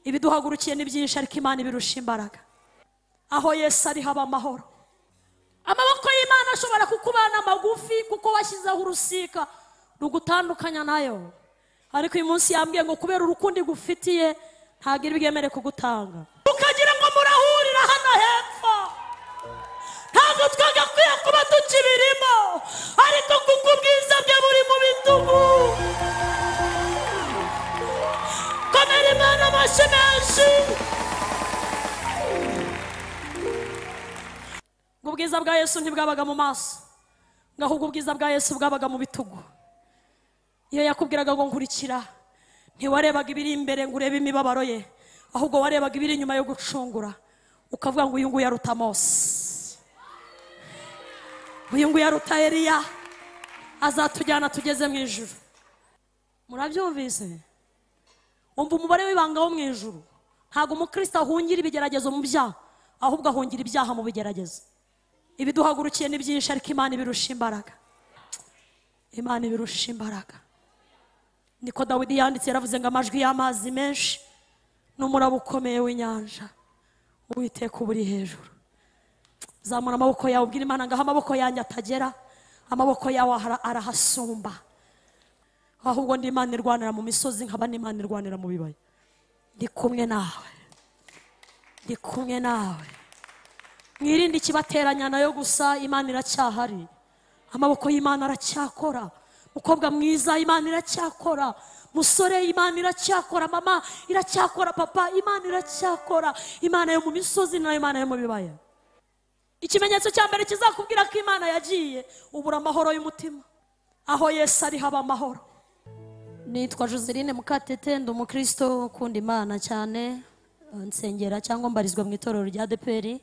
Ibiduhagurukiye ni byinshi, ariko Imana ibirusha imbaraga. Aho Yesu ari haba amahoro. Amaboko y'Imana ashobora kukubana magufi kuko washyizeho urusika rugutandukanya nayo, ariko uyu munsi yambwiye ngo kubera urukundo igufitiye ntabwo iri bwemere kugutanga. Ukagira ngo murahurira hano hepfo, ntabwo twagakwiye kuba tukibirimo, ariko kuko ubwiza bwe buri mu bitugu. Komera Imana amashyi menshi. Ngo ubwiza bwa Yesu ntibwabaga mu maso, ngo ahubwo ubwiza bwa Yesu bwabaga mu bitugu. Iyo yakubwiraga ngo nkurikira, ntiwarebaga ibiri imbere ngo urebe imibabaro ye, ahubwo warebaga ibiri inyuma yo gucungura, ukavuga ngo uyu nguyu aruta Mose, uyu nguyu aruta Eliya, azatujyana tugeze mu ijuru. Murabyumvise? Umva umubare w'ibanga wo mu ijuru. Ntabwo umukristo ahungira ibigeragezo mu byaha, ahubwo ahungira ibyaha mu bigeragezo. Ibiduhagurukiye ni byinshi, ariko Imana ibirusha imbaraga. Imana ibirusha imbaraga. Niko Dawidi yanditse, yaravuze ngo amajwi y'amazi menshi n'umuraba ukomeye w'inyanja, Uwiteka uba uri hejuru. Zamura amaboko yawe ubwire Imana ngo aho amaboko yanjye atagera, amaboko yawe arahasumba. Ahubwo ndi Imana irwanira mu misozi, nkaba n'Imana irwanira mu bibaya. Ndi kumwe nawe, ndi kumwe nawe. Mwirinde ikibateranya nayo gusa, Imana iracyahari. Amaboko y'Imana aracyakora. Mukobwa mwiza, Imana iracyakora. Musore, Imana iracyakora. Mama iracyakora. Papa, Imana iracyakora. Imana yo mu misozi nayo Imana yo mu bibaya. Ikimenyetso cya mbere kizakubwira ko Imana yagiye, ubura amahoro y'umutima. Aho Yesu ari haba amahoro. Nitwa Joseline Mukatete, ndi umukristo ukunda Imana cyane, nsengera cyangwa mbarizwa mu itorero rya ADEPR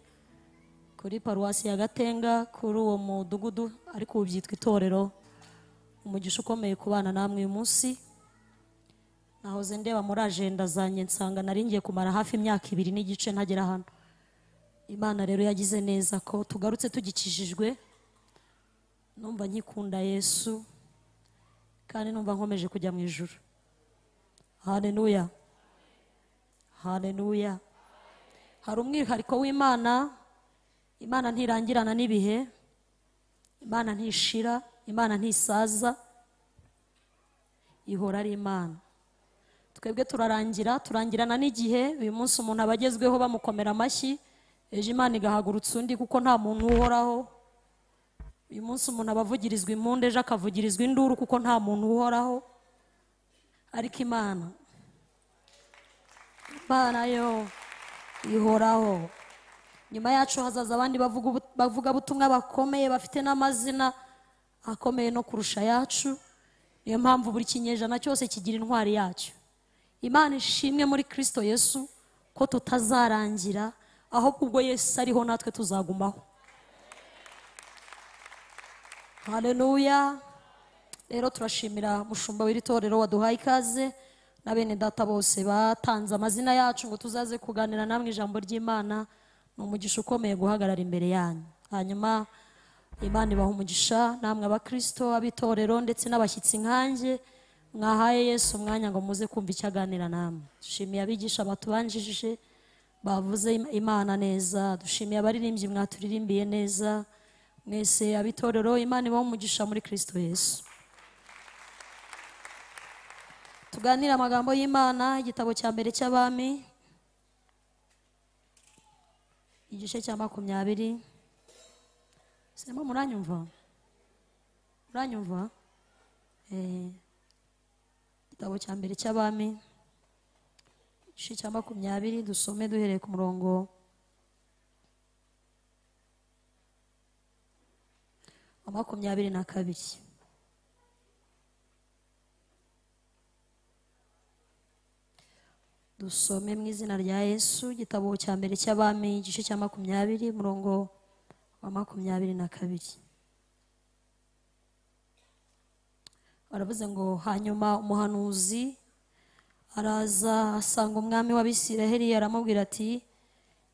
kuri paruwasi ya Gatenga, kuri uwo mudugudu, ariko ubu byitwa itorero. Umugisha ukomeye kubana namwe uyu munsi. Nahoze ndeba muri agenda zanjye nsanga nari ngiye kumara hafi imyaka 2 n'igice ntagera hano. Imana rero yagize neza ko tugarutse tugikijijwe. Numva nkikunda Yesu kandi numva nkomeje kujya mu ijuru. Haleluya, haleluya. Hari umwihariko w'Imana. Imana ntirangirana n'ibihe, Imana ntishira, Imana ntisaza, ihora ari Imana. Twebwe turarangira, turangirana n'igihe. Uyu munsi umuntu abagezweho bamukomera amashyi, ejo Imana igahagurutsa undi kuko nta muntu uhoraho. Uyu munsi umuntu abavugirizwa impundu, ejo akavugirizwa induru kuko nta muntu uhoraho. Ariko Imana, Imana yo ihoraho. Nyuma yacu hazaza abandi bavuga butumwa bakomeye, bafite n'amazina akomeye no kurusha yacu. Niyo mpamvu buri kinyejana cyose kigira intwari yacyo. Imana ishimwe muri Kristo Yesu ko tutazarangira, ahubwo ubwo Yesu ariho natwe tuzagumaho. Haleluya. Rero turashimira mushumba w'iri torero waduhaye ikaze, na bene data bose batanze amazina yacu ngo tuzaze kuganira namwe ijambo ry'Imana. Ni umugisha ukomeye guhagarara imbere yanyu. Hanyuma Imana ibaha umugisha namwe abakristo abitorero ndetse n'abashyitsi nkanjye mwahaye Yesu umwanya ngo muze kumva icyo aganira namwe. Dushimiye abigisha batubanjije bavuze Imana neza, dushimiye abaririmbyi mwaturirimbiye neza. Mwese abitorero Imana ibaha umugisha muri Kristo Yesu. Tuganira amagambo y'Imana, igitabo cya mbere cy'Abami, igice cya 20. Sema muranyumva? Muranyumva? Igitabo cya mbere cy'Abami, igice cya 20, dusome duhereye ku murongo wa 22. Dusome mu izina rya Yesu, igitabo cya mbere cy'Abami, igice cya 20, umurongo wa 22. Baravuze ngo hanyuma umuhanuzi araza asanga umwami w'Abisiraheli, aramubwira ati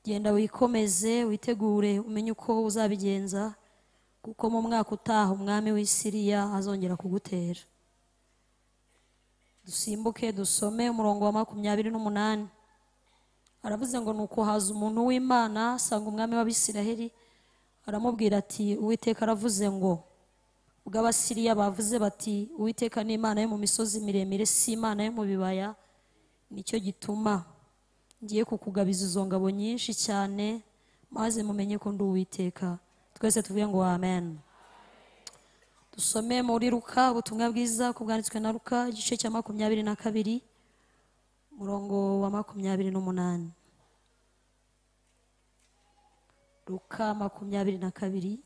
genda wikomeze witegure umenye uko uzabigenza, kuko mu mwaka utaha umwami w'i Siriya azongera kugutera. Dusimbuke dusome umurongo wa 28. Aravuze ngo nuko haza umuntu w'Imana asanga umwami w'Abisiraheli, aramubwira ati Uwiteka aravuze ngo ubwo Abasiriya bavuze bati Uwiteka ni Imana yo mu misozi miremire, si Imana yo mu bibaya, nicyo gituma ngiye kukugabiza izo ngabo nyinshi cyane, maze mumenye ko ndi Uwiteka. Twese tuvuge ngo amen. Dusome muri Luka ubutumwa bwiza ko bwanditswe na Luka igice cya 22 murongo wa 28. Luka 22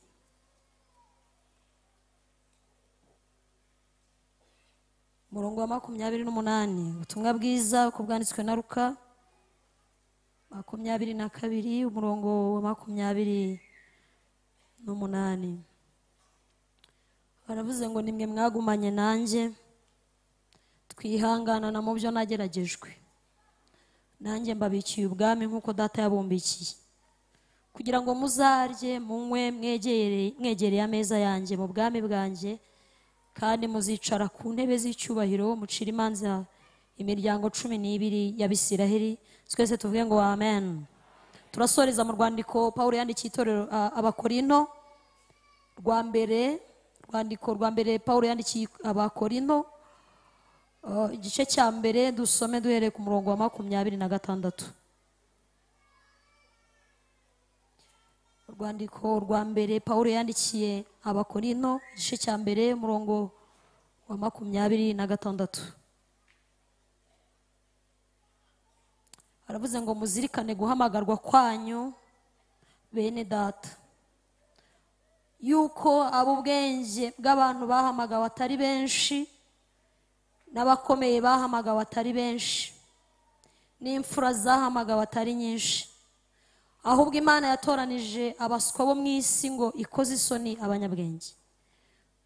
murongo wa 28. Ubutumwa bwiza ko bwanditswe na Luka 22 umurongo wa 28. Baravuze ngo nimwe mwagumanye nanjye twihangana na mu byo nageragejwe, nanjye mbabikiye ubwami nk'uko data yabumbikiye, kugira ngo muzarye munywe mwegereye ameza yanjye mu bwami bwanjye, kandi muzicara ku ntebe z'icyubahiro mucira imanza imiryango 12 y'Abisiraheli. Twese tuvuge ngo amen. Turasoreza mu rwandiko Paulo yandikiye itorero Abakorinto rwa mbere, rwandiko rwa mbere Paulo yandikiye Abakorinto igice cya mbere, dusome duhereye ku murongo wa 26. Urwandiko rwa mbere Paulo yandikiye Abakorinto igice cya mbere umurongo wa 26. Aravuze ngo muzirikane guhamagarwa kwanyu bene data, yuko ab'ubwenge bw'abantu bahamagawe atari benshi, n'abakomeye bahamagawe atari benshi, n'imfura zahamagawe atari nyinshi, ahubwo Imana yatoranije abaswa bo mu isi ngo ikoze isoni abanyabwenge,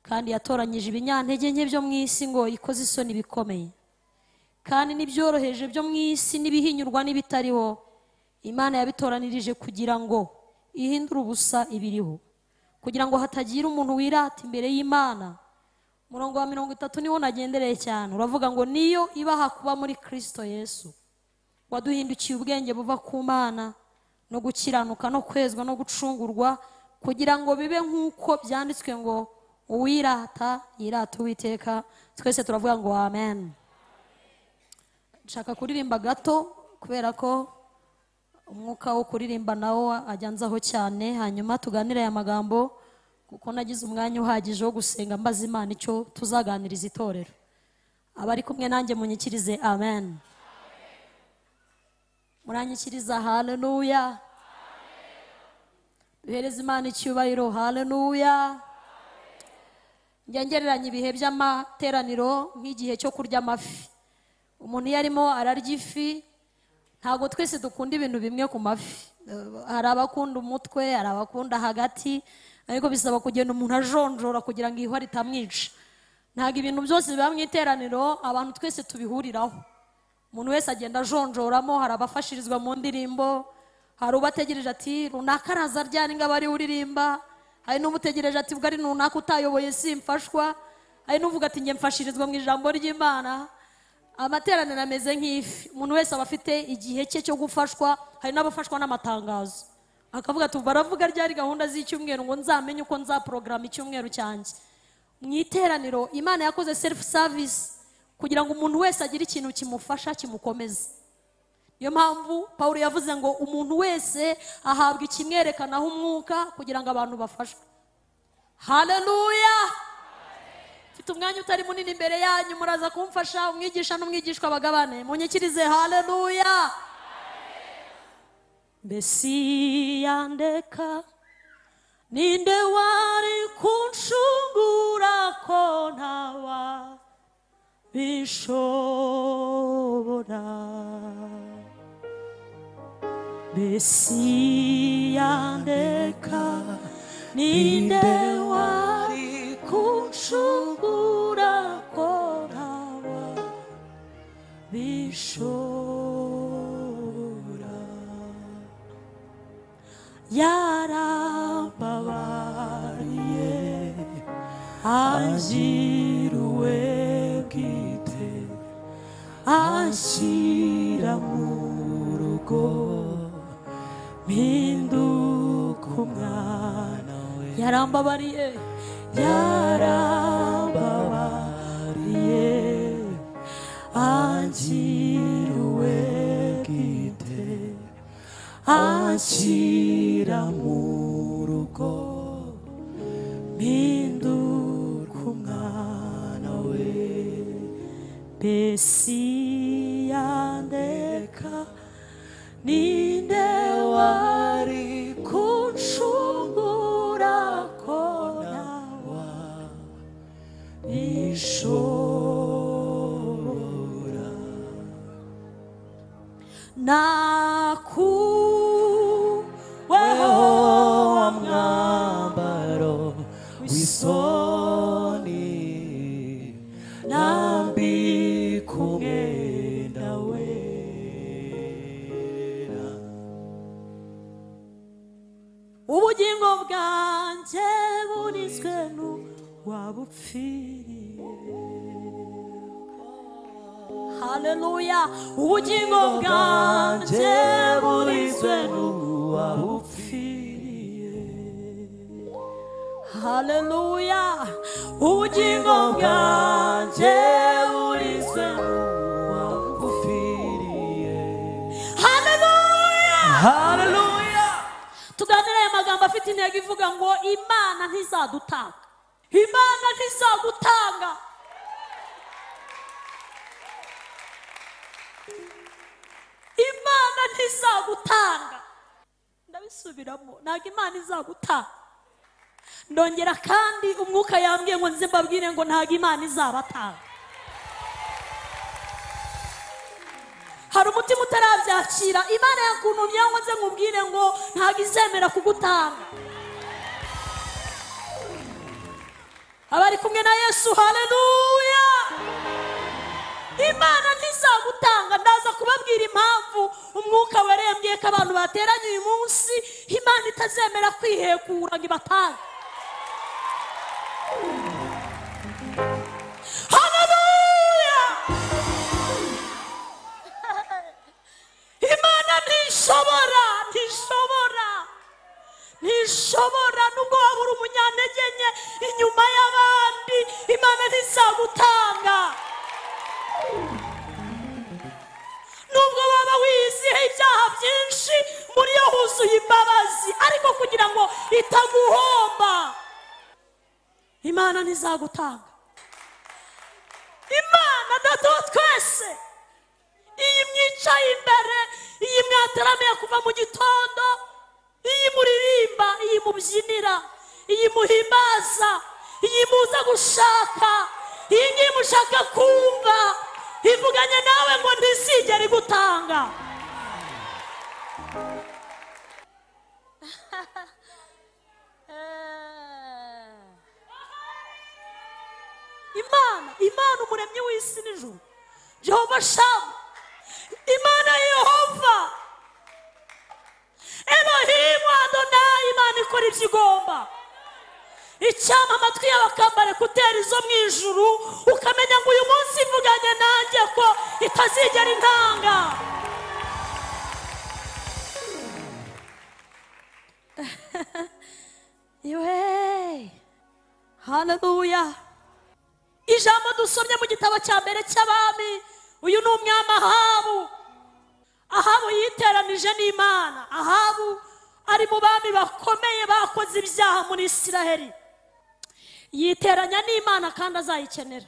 kandi yatoranyije ibinyantege nke byo mu isi ngo ikoze isoni bikomeye, kandi n'ibyoroheje byo mu isi n'ibihinyurwa n'ibitariho Imana yabitoranirije kugira ngo ihindure ubusa ibiriho, kugira ngo hatagira umuntu wirata imbere y'Imana. Murongo wa 30 niwo nagendereye cyane, uravuga ngo niyo ibaha kuba muri Kristo Yesu waduhindukiye ubwenge buva ku Mana no gukiranuka no kwezwa no gucungurwa, kugira ngo bibe nk'uko byanditswe ngo uwirata yirata Uwiteka. Twese turavuga ngo amen. Nshaka kuririmba gato kubera ko umwuka wo kuririmba nawo ajyanzaho cyane, hanyuma tuganire aya magambo kuko nagize umwanya uhagije wo gusenga mbaza Imana icyo tuzaganiriza itorero. Abari kumwe nanjye munyikirize amen. Muranyikiriza haleluya. Duhereze Imana icyubahiro haleluya. Njya ngereranya ibihe by'amateraniro nk'igihe cyo kurya amafi. Umuntu iyo arimo ararya ifi, ntabwo twese dukunda ibintu bimwe ku mafi. Hari abakunda umutwe, hari abakunda hagati, ariko bisaba kugenda umuntu ajonjora kugira ngo ihwa ritamwica. Ntabwo ibintu byose biba mu iteraniro abantu twese tubihuriraho. Umuntu wese agenda ajonjoramo, hari abafashirizwa mu ndirimbo, hari ubategereje ati runaka araza ryari ngo abe ari uririmba, hari n'umutegereje ati ubwo ari runaka utayoboye simfashwa, hari n'uvuga ati njye mfashirizwa mu ijambo ry'Imana. Amateraniro ameze nk'ifi, umuntu wese aba afite igihe cye cyo gufashwa. Hari n'abafashwa n'amatangazo, akavuga ati baravuga ryari gahunda z'icyumweru ngo nzamenye uko nzaporogaramu icyumweru cyanjye. Mu iteraniro Imana yakoze self service kugira ngo umuntu wese agire ikintu kimufasha kimukomeza. Niyo mpamvu Paulo yavuze ngo umuntu wese ahabwa ikimwerekanaho umwuka kugira ngo abantu bafashwe. Haleluya. Mfite umwanya utari munini imbere yanyu, muraza kumfasha umwigisha n'umwigishwa bagabane. Munyikirize haleluya. Mbese yandeka ninde wari kunshungura ko ntawa bishobora, mbese yandeka ninde wari kunshungura ko ntawa bishobora, yarambabariye angiruwe bwite anshyira mu rugo mpinduka umwana we. Yarambabariye, yarambabariye, angira bwite, anshyira mu rugo, mpinduka umwana we. Mbese yandeka ninde wari kunshungura ko nawe ishobora? Nakuweho wa mwambaro w'isoni, nambika umwenda wera. Ubugingo bwanjye burizwe n'uwabupfiriye. Haleluya! Ubugingo bwanjye burizwe n'uwabupfiriye. Haleluya! Ubugingo bwanjye burizwe n'uwabupfiriye. Haleluya! Haleluya! Tuganire aya magambo afite intego ivuga ngo Imana ntizadutanga. Imana ntizagutanga. Imana ntizagutanga. Ndabisubiramo, ntabwo Imana izagutanga. Ndongera kandi umwuka yambwiye ngo nze mbabwire ngo ntabwo Imana izabatanga. Hari umutima utarabyakira, Imana yakuntumye ngo nze nkubwire ngo ntabwo izemera kugutanga. Abari kumwe na Yesu, haleluya! Imana ntizagutanga. Ndaza kubabwira impamvu umwuka werembye ko abantu bateranye uyu munsi Imana itazemera kwihekura ngo ibatange. Haleluya! Imana ntishobora, ntishobora, ntishobora. Nubwo waba uri umunyantege nke inyuma y'abandi, Imana ntizagutanga. Nubwo waba wizihe ibyaha byinshi, muri yo huzuye imbabazi, ariko kugira ngo itaguhomba, Imana ntizagutanga. Imana Data wa twese, iyi mwicaye imbere, iyi mwateramiye kuva mu gitondo, iyi muririmba, iyi mubyinira, iyi muhimbaza, iyi muza gushaka, iyi ngiyi mushaka kumva, ivuganye nawe ngo ntizigere igutanga. Imana, Imana umuremyi w'isi n'ijuru, Jehova Shamu, Imana Yehova, Elohim Adonai, Imana ikora ibyo igomba. Icyampa amatwi yawe akambara ekuteri zo mu ijuru, ukamenya ngo uyu munsi ivuganye nanjye ko itazigera intanga. Iwe, haleluya! Ijambo dusomye mu gitabo cya mbere cy'abami, uyu ni umwami Ahabu. Ahabu yiteranije n'Imana. Ahabu ari mu bami bakomeye bakoze ibyaha muri Isiraheli. Yiteranya n'Imana kandi azayikenera.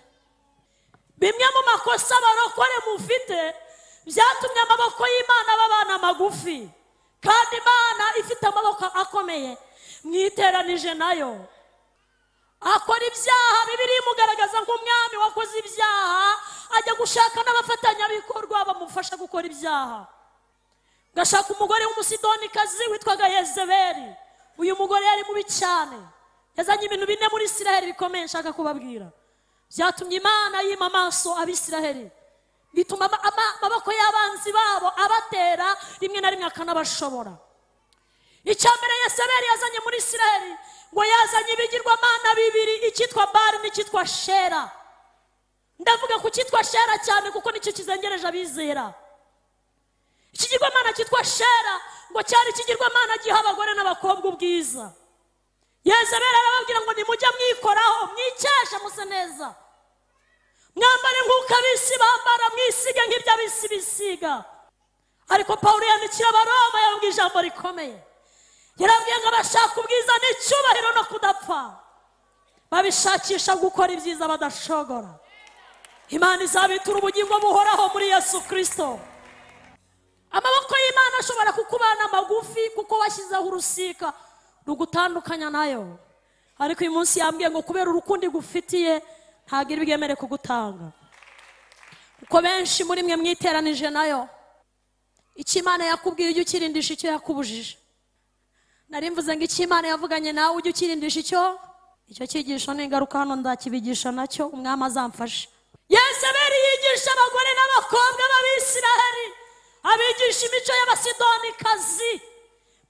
Bimwe mu makosa abarokore mufite byatumye amaboko y'Imana babana magufi, kandi Imana ifite amaboko akomeye, mwiteranije nayo. Akora ibyaha, Bibiliya imugaragaza nk'umwami wakoze ibyaha, ajya gushaka n'abafatanyabikorwa bamufasha gukora ibyaha. Gashaka umugore w'umusidonikazi witwaga Yezebeli. Uyu mugore yari mubi cyane, yazanye ibintu bine muri Isiraheli bikomeye nshaka kubabwira, byatumye Imana yima amaso abisiraheli, bituma amaboko y'abanzi babo abatera rimwe na rimwe akanabashobora. Icya mbere Yezebeli yazanye muri Isiraheli, ngo yazanye ibigirwamana bibiri, icyitwa Bali n'icyitwa Shera. Ndavuga ku cyitwa Shera cyane kuko nicyo kizengereje abizera. Ikigirwamana cyitwa Shera Ngo cyari ikigirwamana giha abagore n'abakobwa ubwiza. Yezebeli arababwira ngo nimujye mwikoraho, mwikeshe muse neza, mwambare nk'uko ab'isi bambara, mwisige nk'ibyo ab'isi bisiga. Ariko Pawulo yandikira Abaroma, yababwiye ijambo rikomeye. Yarababwiye ngo abashaka ubwiza n'icyubahiro no kudapfa babishakisha gukora ibyiza badashogora. Imana izabitura ubugingo buhoraho muri Yesu Kristo. Amaboko y'Imana ashobora kukubana magufi kuko washyizeho urusika rugutandukanya nayo. Ariko uyu munsi yambwiye ngo kubera urukundo igufitiye ntabwo iri bwemere kugutanga, kuko benshi muri mwe mwiteranije nayo. Icyo Imana yakubwiye ujye ukirindisha icyo yakubujije. Nari mvuze ngo icyo Imana yavuganye nawe ujye ukirindisha icyo cyigisho. Ningaruka hano ndakibigisha nacyo, umwami azamfashe. Yezebeli yigisha abagore n'abakobwa b'Abisiraheli, abigisha imico y'Abasidonikazi.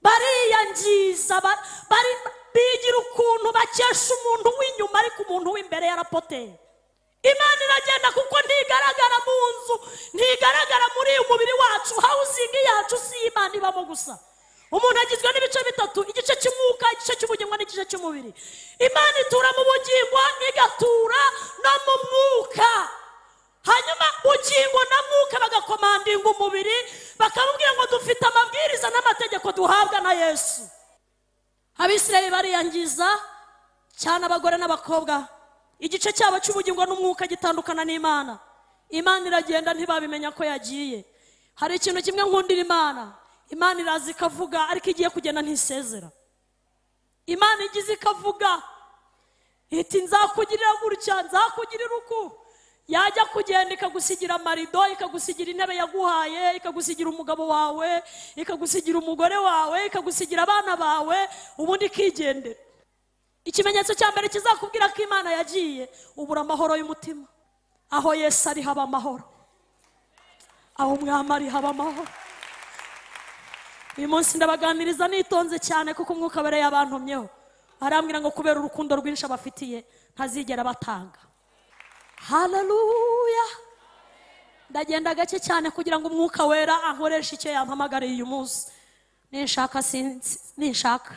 Bariyangiza, bigira ukuntu bakesha umuntu w'inyuma, ariko umuntu w'imbere yarapoteye. Imana iragenda kuko ntigaragara mu nzu, ntigaragara muri umubiri wacu. Housing yacu si Imana ibamo gusa. Umuntu agizwe n'ibice bitatu: igice cy'umwuka, igice cy'ubugingo n'igice cy'umubiri. Imana itura mu bugingo, igatura no mu mwuka. Hanyuma bugingo na mwuka bagakomandinga umubiri, bakamubwira ngo dufite amabwiriza n'amategeko duhabwa na Yesu. Abisirayeli bariyangiza cyane, abagore n'abakobwa. Igice cyabo cy'ubugingo n'umwuka gitandukana n'Imana. Imana iragenda ntibabimenya ko yagiye. Hari ikintu kimwe nkundira Imana. Imana iraza ikavuga, ariko igiye kugenda ntisezera. Imana igize ikavuga iti nzakugirira gutya, nzakugirira uku. Yajya kugenda ikagusigira amarido, ikagusigira intebe yaguhaye, ikagusigira umugabo wawe, ikagusigira umugore wawe, ikagusigira abana bawe, ubundi ikigendera. Ikimenyetso cya mbere kizakubwira ko Imana yagiye, ubura amahoro y'umutima. Aho Yesu ari haba amahoro, aho umwami ari haba amahoro. Uyu munsi ndabaganiriza nitonze cyane kuko umwuka wera yabantumyeho. Arambwira ngo kubera urukundo rwinshi abafitiye ntazigera batanga. Haleluya. Ndagenda gake cyane kugira ngo umwuka wera ankoreshe icyo yampamagariye uyu munsi. Ninshaka ninshaka.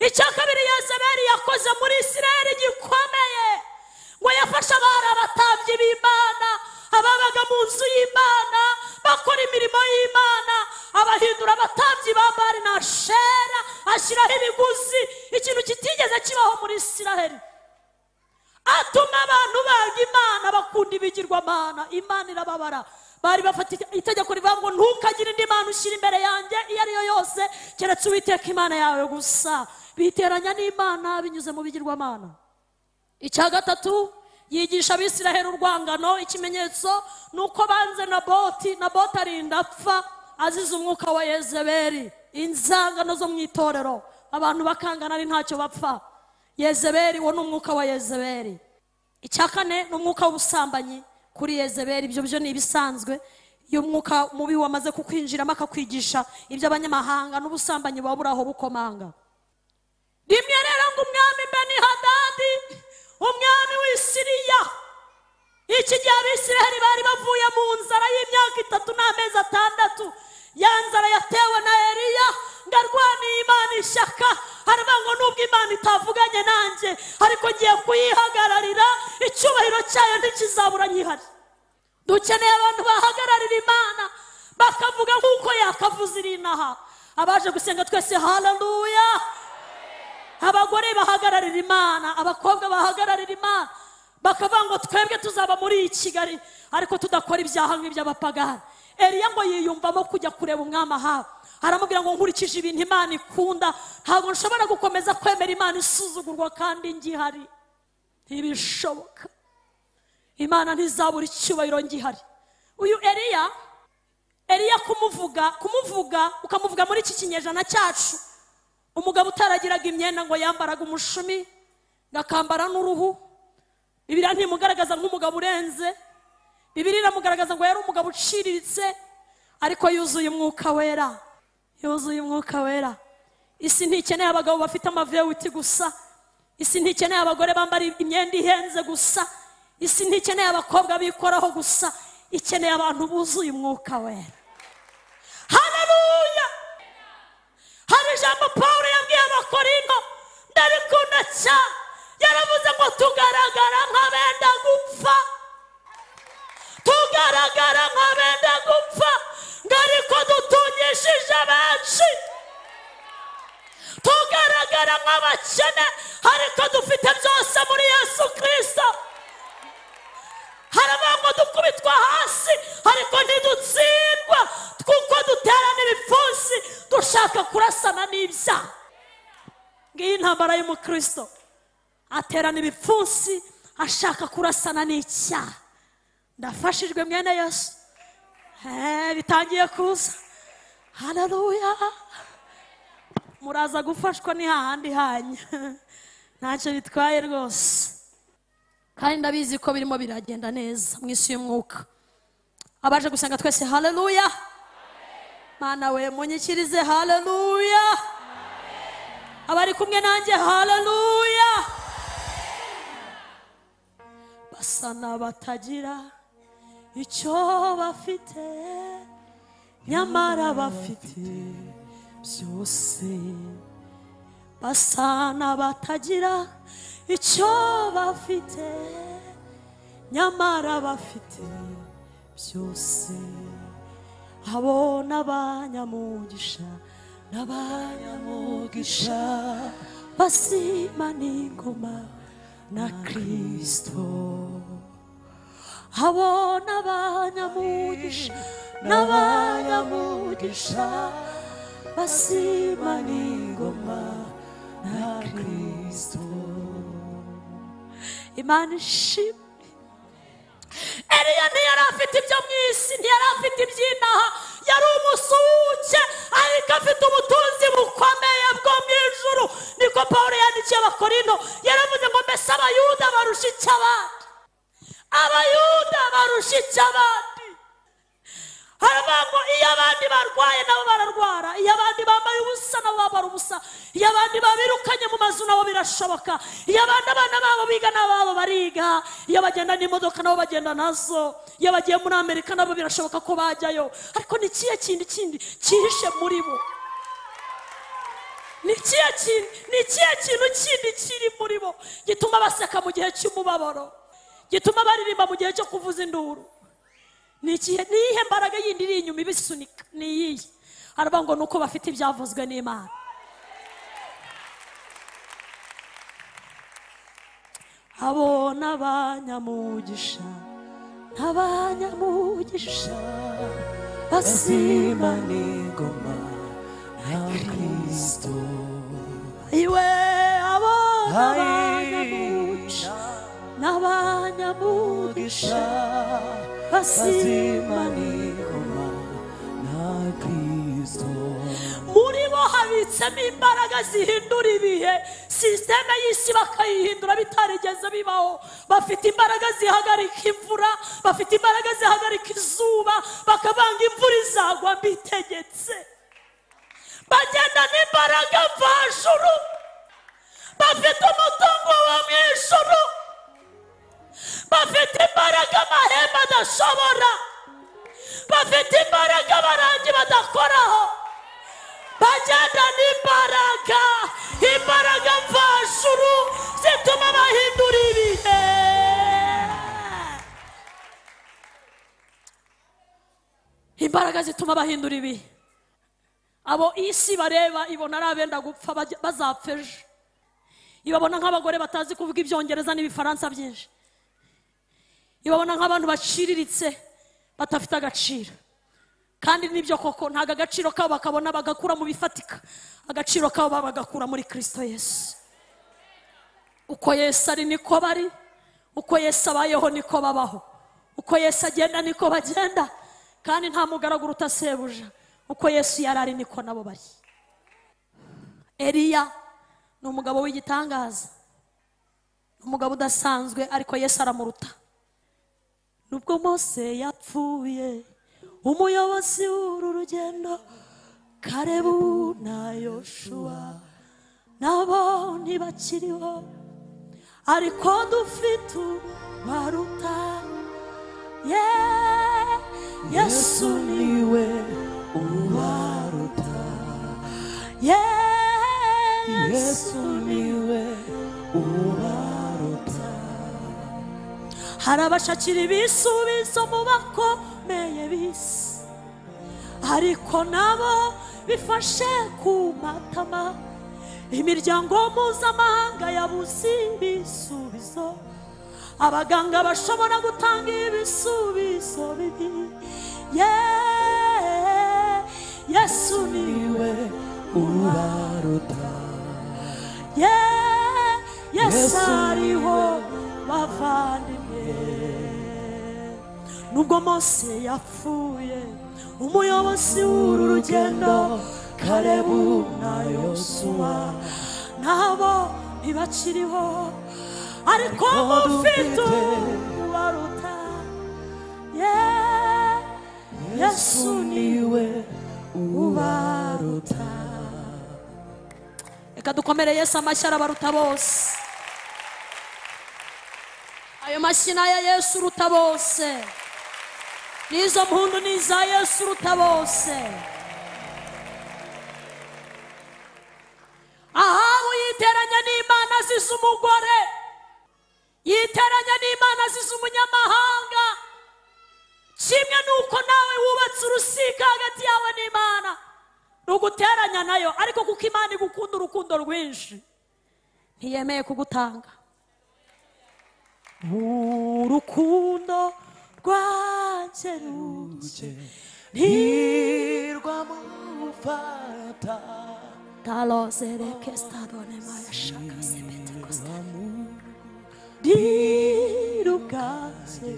Icya kabiri Yezebeli yakoze muri Isirayeli gikomeye, ngo yafashe abari abatambyi b'Imana, ababaga mu nzu y'Imana, bakora imirimo y'Imana, abahindura abatambyi ba Bali na Ashera, ashyiraho ibiguzi, ikintu kitigeze kibaho muri Isirayeli. Atuma abantu banga Imana, bakunda ibigirwamana. Imana irababara. Bari bafata itegeko rivuga ngo ntukagire indi mana ushyira imbere yanjye iyo ari yo yose keretse Uwiteka Imana yawe gusa. Biteranya n'Imana binyuze mu bigirwamana. Icya gatatu, yigisha Abisiraheli urwangano. Ikimenyetso ni uko banze Naboti. Naboti arinda apfa azize umwuka wa Yezebeli. Inzangano zo mu itorero, abantu bakangana ari ntacyo bapfa. Yezebeli wo ni umwuka wa Yezebeli. Icya kane ni umwuka w'ubusambanyi kuri Yezebeli. Ibyo byo ni ibisanzwe. Iyo umwuka mubi wamaze kukwinjiramo akakwigisha iby'abanyamahanga n'ubusambanyi buba buri aho bukomanga. Rimwe rero ngo umwami Benihadadi, umwami w'i Siriya, iki gihe Abisiraheli bari bavuye mu nzara y'imyaka 3 n'amezi 6, ya nzara yatewe na Eliya, ngo arwaniye Imana ishyaka. Haravuga ngo nubwo Imana itavuganye nanjye, ariko ngiye kuyihagararira, icyubahiro cyayo ntikizabura nkihari. Dukeneye abantu bahagararira Imana, bakavuga nk'uko yakavuze iri inaha. Abaje gusenga twese haleluya. Abagore bahagararira Imana, abakobwa bahagararira Imana, bakavuga ngo twebwe tuzaba muri iyi Kigali ariko tudakora ibyaha nk'iby'abapagani. Eliya ngo yiyumvamo kujya kureba umwami Ahabu. Aramubwira ngo nkurikije ibintu Imana ikunda, ntabwo nshobora gukomeza kwemera Imana isuzugurwa kandi ngihari. Ntibishoboka. Imana ntizabura icyubahiro ngihari. Uyu Eliya kumuvuga ukamuvuga muri iki kinyejana cyacu, umugabo utaragiraga imyenda ngo yambaraga umushumi, ngakambara n'uruhu. Bibiliya ntimugaragaza nk'umugabo urenze, Bibiliya iramugaragaza ngo yari umugabo uciriritse, ariko yuzuye umwuka wera. Yuzuye umwuka wera. Isi ntikeneye abagabo bafite amavewiti gusa. Isi ntikeneye abagore bambara imyenda ihenze gusa. Isi ntikeneye abakobwa bikoraho gusa. Ikeneye abantu buzuye umwuka wera. Haleluya. Dukijije benshi. Tugaragara nk'abakene ariko dufite byose muri Yesu Kristo. Haravuga ngo dukubitwa hasi ariko ntidutsindwa, kuko duterana ibipfunsi dushaka kurasana n'ibyaha. Ngiyi intambara y'umukristo, aterana ibipfunsi ashaka kurasana n'icyaha. Ndafashijwe mwene Yesu. Bitangiye kuza. Haleluya. Muraza gufashwa ni hahandi hanyu. Ntacyo bitwaye rwose. Kandi ndabizi ko birimo biragenda neza mu isi y'umwuka. Abaje gusenga twese haleluya. Mana we munyikirize haleluya. Abari kumwe nanjye haleluya. Basa n'abatagira icyo bafite, nyamara bafite byose. Basa n'abatagira icyo bafite, nyamara bafite byose. Abo n'abanyamugisha, n'abanyamugisha basima n'ingoma na Kristo. Abo n'abanyamugisha, n'abanyamugisha basima n'ingoma na Kristo. Imana ishimwe. Eliya ntiyari afite ibyo mu isi, ntiyari afite iby'inaha, yari umusuke ariko afite ubutunzi bukomeye bwo mu ijuru. Niko Pawulo yandikiye Abakorinto, yaravuze ngo mbese Abayuda barusha icyo abandi? Abayuda barusha icyo abandi? Haravuga ngo iyo abandi barwaye nabo bararwara, iyo abandi bambaye ubusa nabo bambara ubusa, iyo abandi babirukanye mu mazu nabo birashoboka, iyo abandi abana babo biga n'ababo bariga, iyo bagenda n'imodoka nabo bagenda nazo, iyo bagiye muri Amerika nabo birashoboka ko bajyayo. Ariko ni ikihe kindi kindi cyihishe muri bo? Ni ikihe kintu kindi kiri muri bo gituma baseka mu gihe cy'umubabaro, gituma baririmba mu gihe cyo kuvuza induru? Ni iyihe mbaraga yindi iri inyuma ibisunika? Ni iyihe? Haravuga ngo nuko bafite ibyavuzwe n'Imana. Abo n'abanyamugisha, n'abanyamugisha basima n'ingoma na Kristo. Iwe abo n'abanyamugisha, n'abanyamugisha basima n'ingoma na Kristo. Muri bo habitsemo imbaraga zihindura ibihe, sisiteme y'isi bakayihindura bitarigeze bibaho. Bafite imbaraga zihagarika imvura, bafite imbaraga zihagarika izuba, bakavanga imvura izagwa mbitegetse. Bagenda n'imbaraga mvajuru, bafite umutungo wo mu ijuru, bafite imbaraga amahembe adashobora, bafite imbaraga abarangi badakoraho. Bagenda n'imbaraga, imbaraga mvajuru zituma bahindura ibihe. Imbaraga zituma bahindura ibihe. Abo isi bareba ibona ari abenda gupfa bazapfa ejo. Ibabona nk'abagore batazi kuvuga ibyongereza n'ibifaransa byinshi. Ibabona nk'abantu baciriritse batafite agaciro. Kandi nibyo koko ntago agaciro kabo bakabona bagakura mu bifatika, agaciro kabo bagakura muri Kristo Yesu. Uko Yesu ari niko bari, uko Yesu abayeho niko babaho, uko Yesu agenda niko bagenda, kandi nta mugaraguro utasebuja. Uko Yesu yari ari niko nabo bari. Eliya ni umugabo w'igitangaza, umugabo udasanzwe, ariko Yesu aramuruta. Nubwo Mose yapfuye, umuyobozi w'uru rugendo, Kalebu na Yoshua nabo ntibakiriho, ariko dufite ubaruta. Yesu niwe ubaruta. Yesu niwe ubaruta. Hari abashakira ibisubizo mu bakomeye b'isi, Ariko nabo bifashe ku matama, imiryango mpuzamahanga yabuze ibisubizo, abaganga bashobora gutanga ibisubizo bibi. Yesu niwe ubaruta. Yesu ariho bavandimwe. Nubwo Mose yapfuye, umuyobozi w'uru rugendo Kalebu na Yosuwa nabo ntibakiriho, ariko mufite ubaruta. Yesu niwe ubaruta. Reka dukomere Yesu amashyi, arabaruta bose. Ayo mashyi ni aya Yesu uruta bose, n'izo mpundu ni iza Yesu uruta bose. Ahabu yiteranya n'Imana azize umugore, yiteranya n'Imana azize umunyamahanga. Kimwe nuko nawe wubatse urusika hagati yawe n'Imana, ruguteranya nayo, ariko kuko Imana igukunda urukundo rwinshi ntiyemeye kugutanga. Urukundo rwanjye ruke ntirwamufata, ntirubwaze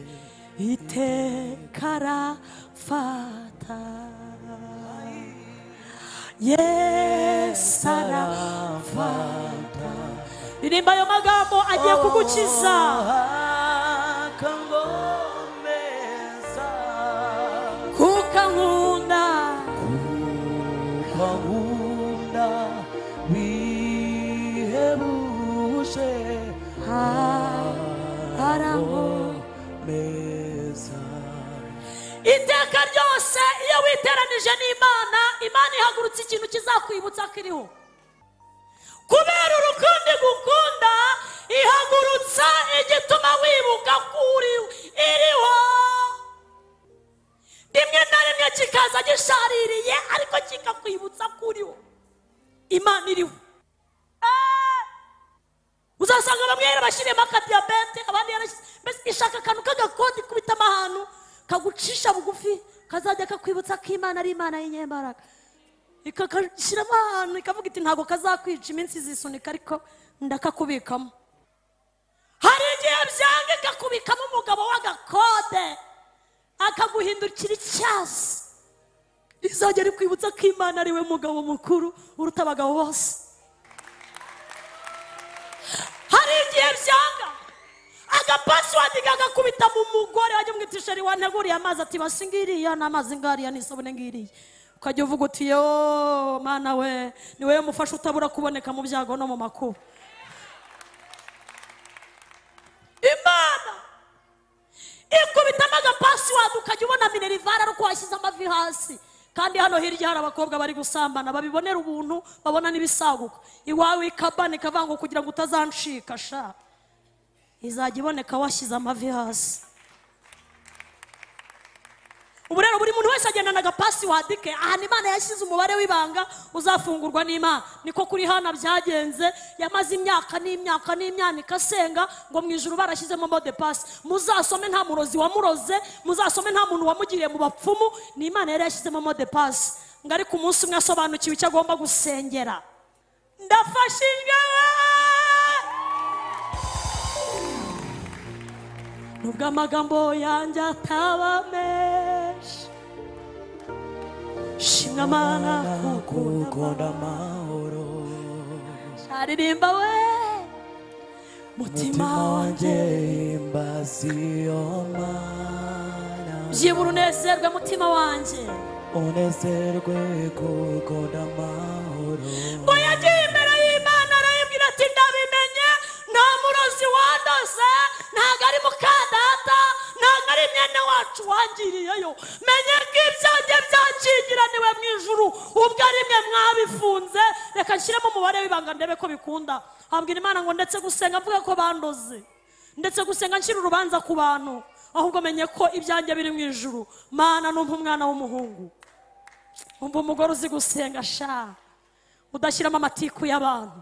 iteka arafata. Yesu arafata. Ririmba ayo magambo agiye kugukiza. Kuko ankunda, kuko ankunda bihebuje, arankomeza. Iteka ryose iyo witeranije n'Imana, Imana ihagurutse ikintu kizakwibutsa ko iriho. Kubera urukundo igukunda, ihagurutsa igituma wibuka ko iriho. Rimwe na rimwe kikaza gishaririye, ariko kikakwibutsa ko uriho. Imana iriho. Uzasanga bamwe yarabashyiriyemo akadiyabete, abandi mbese ishaka akantu k'agakodi ikubitamo ahantu kagucisha bugufi, kazajya kakwibutsa ko Imana ari Imana y'inyembaraga. Ikakashyiramo ahantu ikavuga iti ntabwo kazakwica, iminsi izisunika ariko ndakakubikamo. Hari igihe byanga ikakubikamo umugabo w'agakode akaguhindukira icyasi. Izajya rikwibutsa ko Imana ari we mugabo mukuru uruta abagabo bose. Hari igihe byanga agapasiwadi kagakubita mu mugore, wajya umwita isheri wanteguriye amazi, ati basi ngiriya n'amazi ngariya n'isabune ngiriya. Ukajya uvuga uti yo Mana we, ni wowe mufasha utabura kuboneka mu byago no mu makuba. Imana ikubitamo agapasiwadi ukajya ubona minerivare ariko washyize amavi hasi. Kandi hano hirya hari abakobwa bari gusambana babibonera ubuntu, babona n'ibisaguka. Iwawe ikabana ikavuga ngo kugira ngo utazancika sha, izajya iboneka washyize amavi hasi. Ubu rero buri muntu wese agendana agapasiwadi ke, ahantu Imana yashyize umubare w'ibanga uzafungurwa n'Imana. Niko kuri Hana byagenze, yamaze imyaka n'imyaka n'imyaka asenga ngo mu ijuru barashyizemo mot de passe. Muzasome nta murozi wamuroze, muzasome nta muntu wamugiriye mu bapfumu, ni Imana yari yashyizemo mot de passe. Ngo ariko umunsi umwe asobanukiwe icyo agomba gusengera. Ndafashijwe nubwo amagambo yanjye ataba menshi, shimwa Mana kuko ukunda amahoro. Aririmba we mutima wanjye, himbaza iyo Mana, byibura unezerwe mutima wanjye, unezerwe kuko ndamahoro. Ngo yagiye imbere y'Imana arayibwira ati ndabimenye, nta murozi wandoze, ntabwo ari mukadata, ntabwo ari mwene wacu wangiriyeyo. Menye ko ibyanjye byakingiraniwe mu ijuru, ubwo ari mwe mwabifunze, reka nshyiremo umubare w'ibanga ndebe ko bikunda. Abwira Imana ngo ndetse gusenga mvuga ko bandoze, ndetse gusenga nshyira urubanza ku bantu, ahubwo menye ko ibyanjye biri mu ijuru. Mana numpa umwana w'umuhungu. Umva umugore uzi gusenga sha, udashyiramo amatiku y'abantu.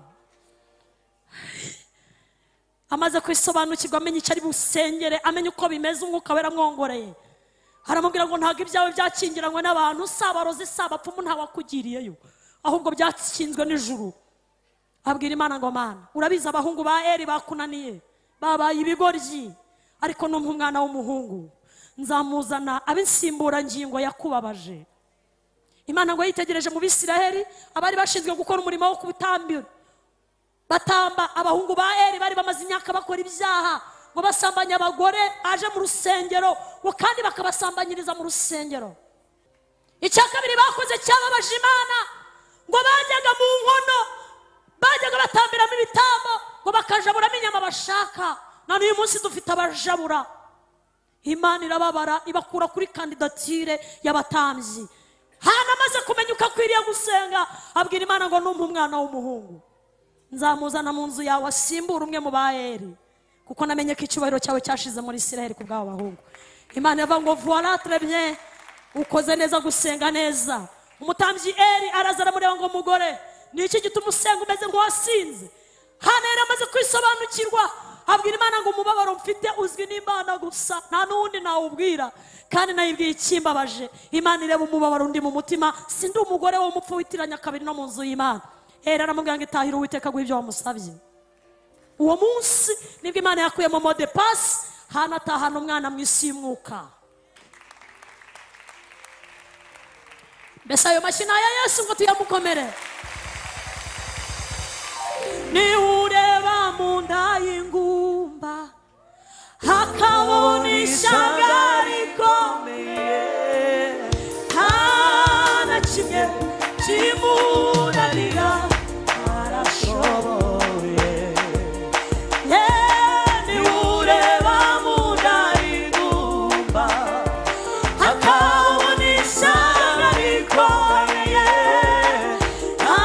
Amaze kwisobanukirwa, amenya icyo ari busengere, amenya uko bimeze, umwuka wera amwongoreye. Aramubwira ngo ntabwo ibyawe byakingiranywe n'abantu, si abarozi, si abapfumu, ntawakugiriyeyo, ahubwo byakinzwe n'ijuru. Abwira Imana ngo Mana, urabizi abahungu ba Eri bakunaniye, babaye ibigoryi, ariko numpa umwana w'umuhungu nzamuzana ab'insimburangingo yakubabaje. Imana ngo yitegereje mu Bisiraheli abari bashinzwe gukora umurimo wo kubutambira, batamba abahungu ba Eri bari bamaze imyaka bakora ibyaha, ngo basambanya abagore aje mu rusengero, ngo kandi bakabasambanyiriza mu rusengero. Icya kabiri bakoze cyababaje Imana, ngo bajyaga mu nkono, bajyaga batambiramo ibitambo, ngo bakajaburamo inyama bashaka. Na n'uyu munsi dufite abajabura. Imana irababara, ibakura kuri kandidatire y'abatambyi. Hana amaze kumenya uko akwiriye gusenga, abwira Imana ngo numpa umwana w'umuhungu nzamuzana mu nzu yawe asimbura umwe mu ba Eri, kuko namenye ko icyubahiro cyawe cyashize muri Isiraheli ku bw'abo bahungu. Imana iravuga ngo voilà très bien, ukoze neza gusenga neza. Umutambyi Eri araza aramureba ngo mugore, ni iki gituma usenga umeze nk'uwasinze? Hana yari amaze kwisobanukirwa, abwira Imana ngo umubabaro mfite uzwi n'Imana gusa, nta n'uwundi nawubwira, kandi nayibwiye ikimbabaje. Imana ireba umubabaro undi mu mutima, sindi umugore w'umupfu witiranya kabiri no mu nzu y'Imana. Eri aramubwira ngo itahire Uwiteka aguhe ibyo wamusabye. Uwo munsi nibwo Imana yakuyemo mot de passe, Hana atahana umwana mu isi y'umwuka. Mbese ayo mashyi ni aya Yesu ngo tuyamukomere. Niwureba mu nda y'ingumba hakabona ishyanga rikomeye, nta na kimwe kimunanira, arashoboye. Niwureba mu nda y'ingumba hakabona ishyanga rikomeye, nta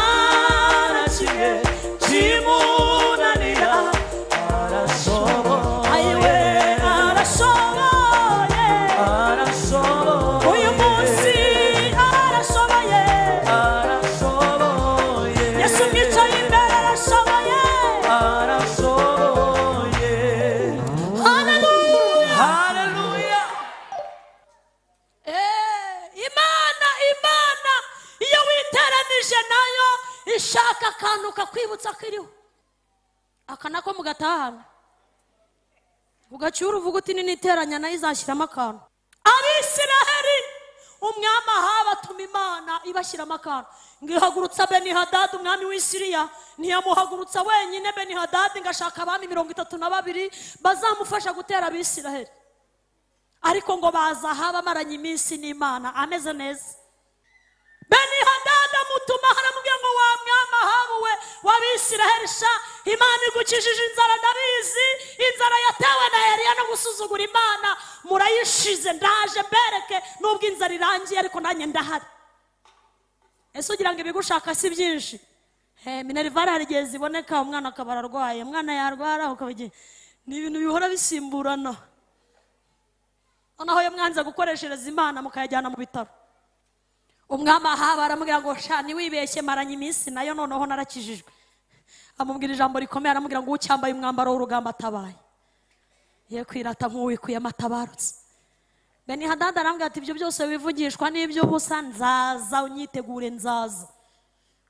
na kimwe kimunanira, arashoboye. Ayiwe arashoboye, arashoboye. Uyu munsi arashoboye, arashoboye. Yesu mwicaye imbere arashoboye, arashoboye. Haleluya, haleluya. Imana, Imana iyo witeranije nayo ishaka akantu kakwibutsa ko iriho, aka nako mugatahana ugacyura uvuga uti niteranya nayo izashyiramo akantu. Abisiraheli umwami Ahabu atuma Imana ibashyiramo akantu, ngo ihagurutsa Benihadadi umwami w'i Siriya. Ntiyamuhagurutsa wenyine Benihadadi, ngo ashaka abami 32 bazamufasha gutera Abisiraheli, ariko ngo baza Ahabu amaranye iminsi n'Imana ameze neza. Benihadadi amutuma aramubwira ngo wa mwami Ahabu we w'Abisiraheli sha, Imana igukijije inzara ndabizi, inzara yatewe na Eliya no gusuzugura Imana murayishize, ndaje mbereke nubwo inzara irangiye ariko nanjye ndahari. Ese ugira ngo ibigushaka si byinshi? Minerivare hari igihe ziboneka umwana akaba ararwaye, umwana yarwara ukabigira, ni ibintu bihora bisimburana. Noneho iyo mwanze gukoreshereza Imana mukayajyana mu bitaro. Umwami Ahabu aramubwira ngo sha ntiwibeshye, maranye iminsi nayo noneho narakijijwe. Amubwira ijambo rikomeye, aramubwira ngo ucyambaye umwambaro w'urugamba atabaye, ye kwirata nk'uwikuyemo atabarutse. Benihadadi arambwira ati ibyo byose wivugishwa n'iby'ubusa, nzaza unyitegure, nzaza.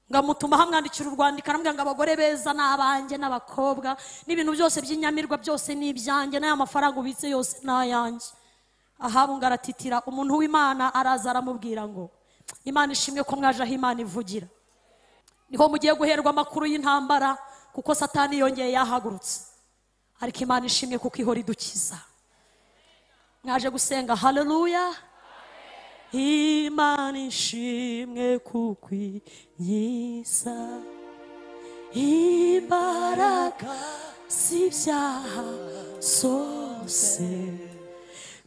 Ngamutuma hamwandikira urwandiko, aramubwira ngo abagore beza ni abanjye n'abakobwa, n'ibintu byose by'inyamirwa byose ni ibyanjye, n'aya mafaranga ubitse yose ni ayanjye. Ahabu ngo aratitira. Umuntu w'Imana araza aramubwira ngo Imana ishimwe ko mwaje aho Imana ivugira, niho mugiye guherwa amakuru y'intambara, kuko Satani yongeye yahagurutse, ariko Imana ishimwe kuko ihora idukiza. Mwaje gusenga, haleluya. Imana ishimwe kuko inkiza imbaraga z'ibyaha zose,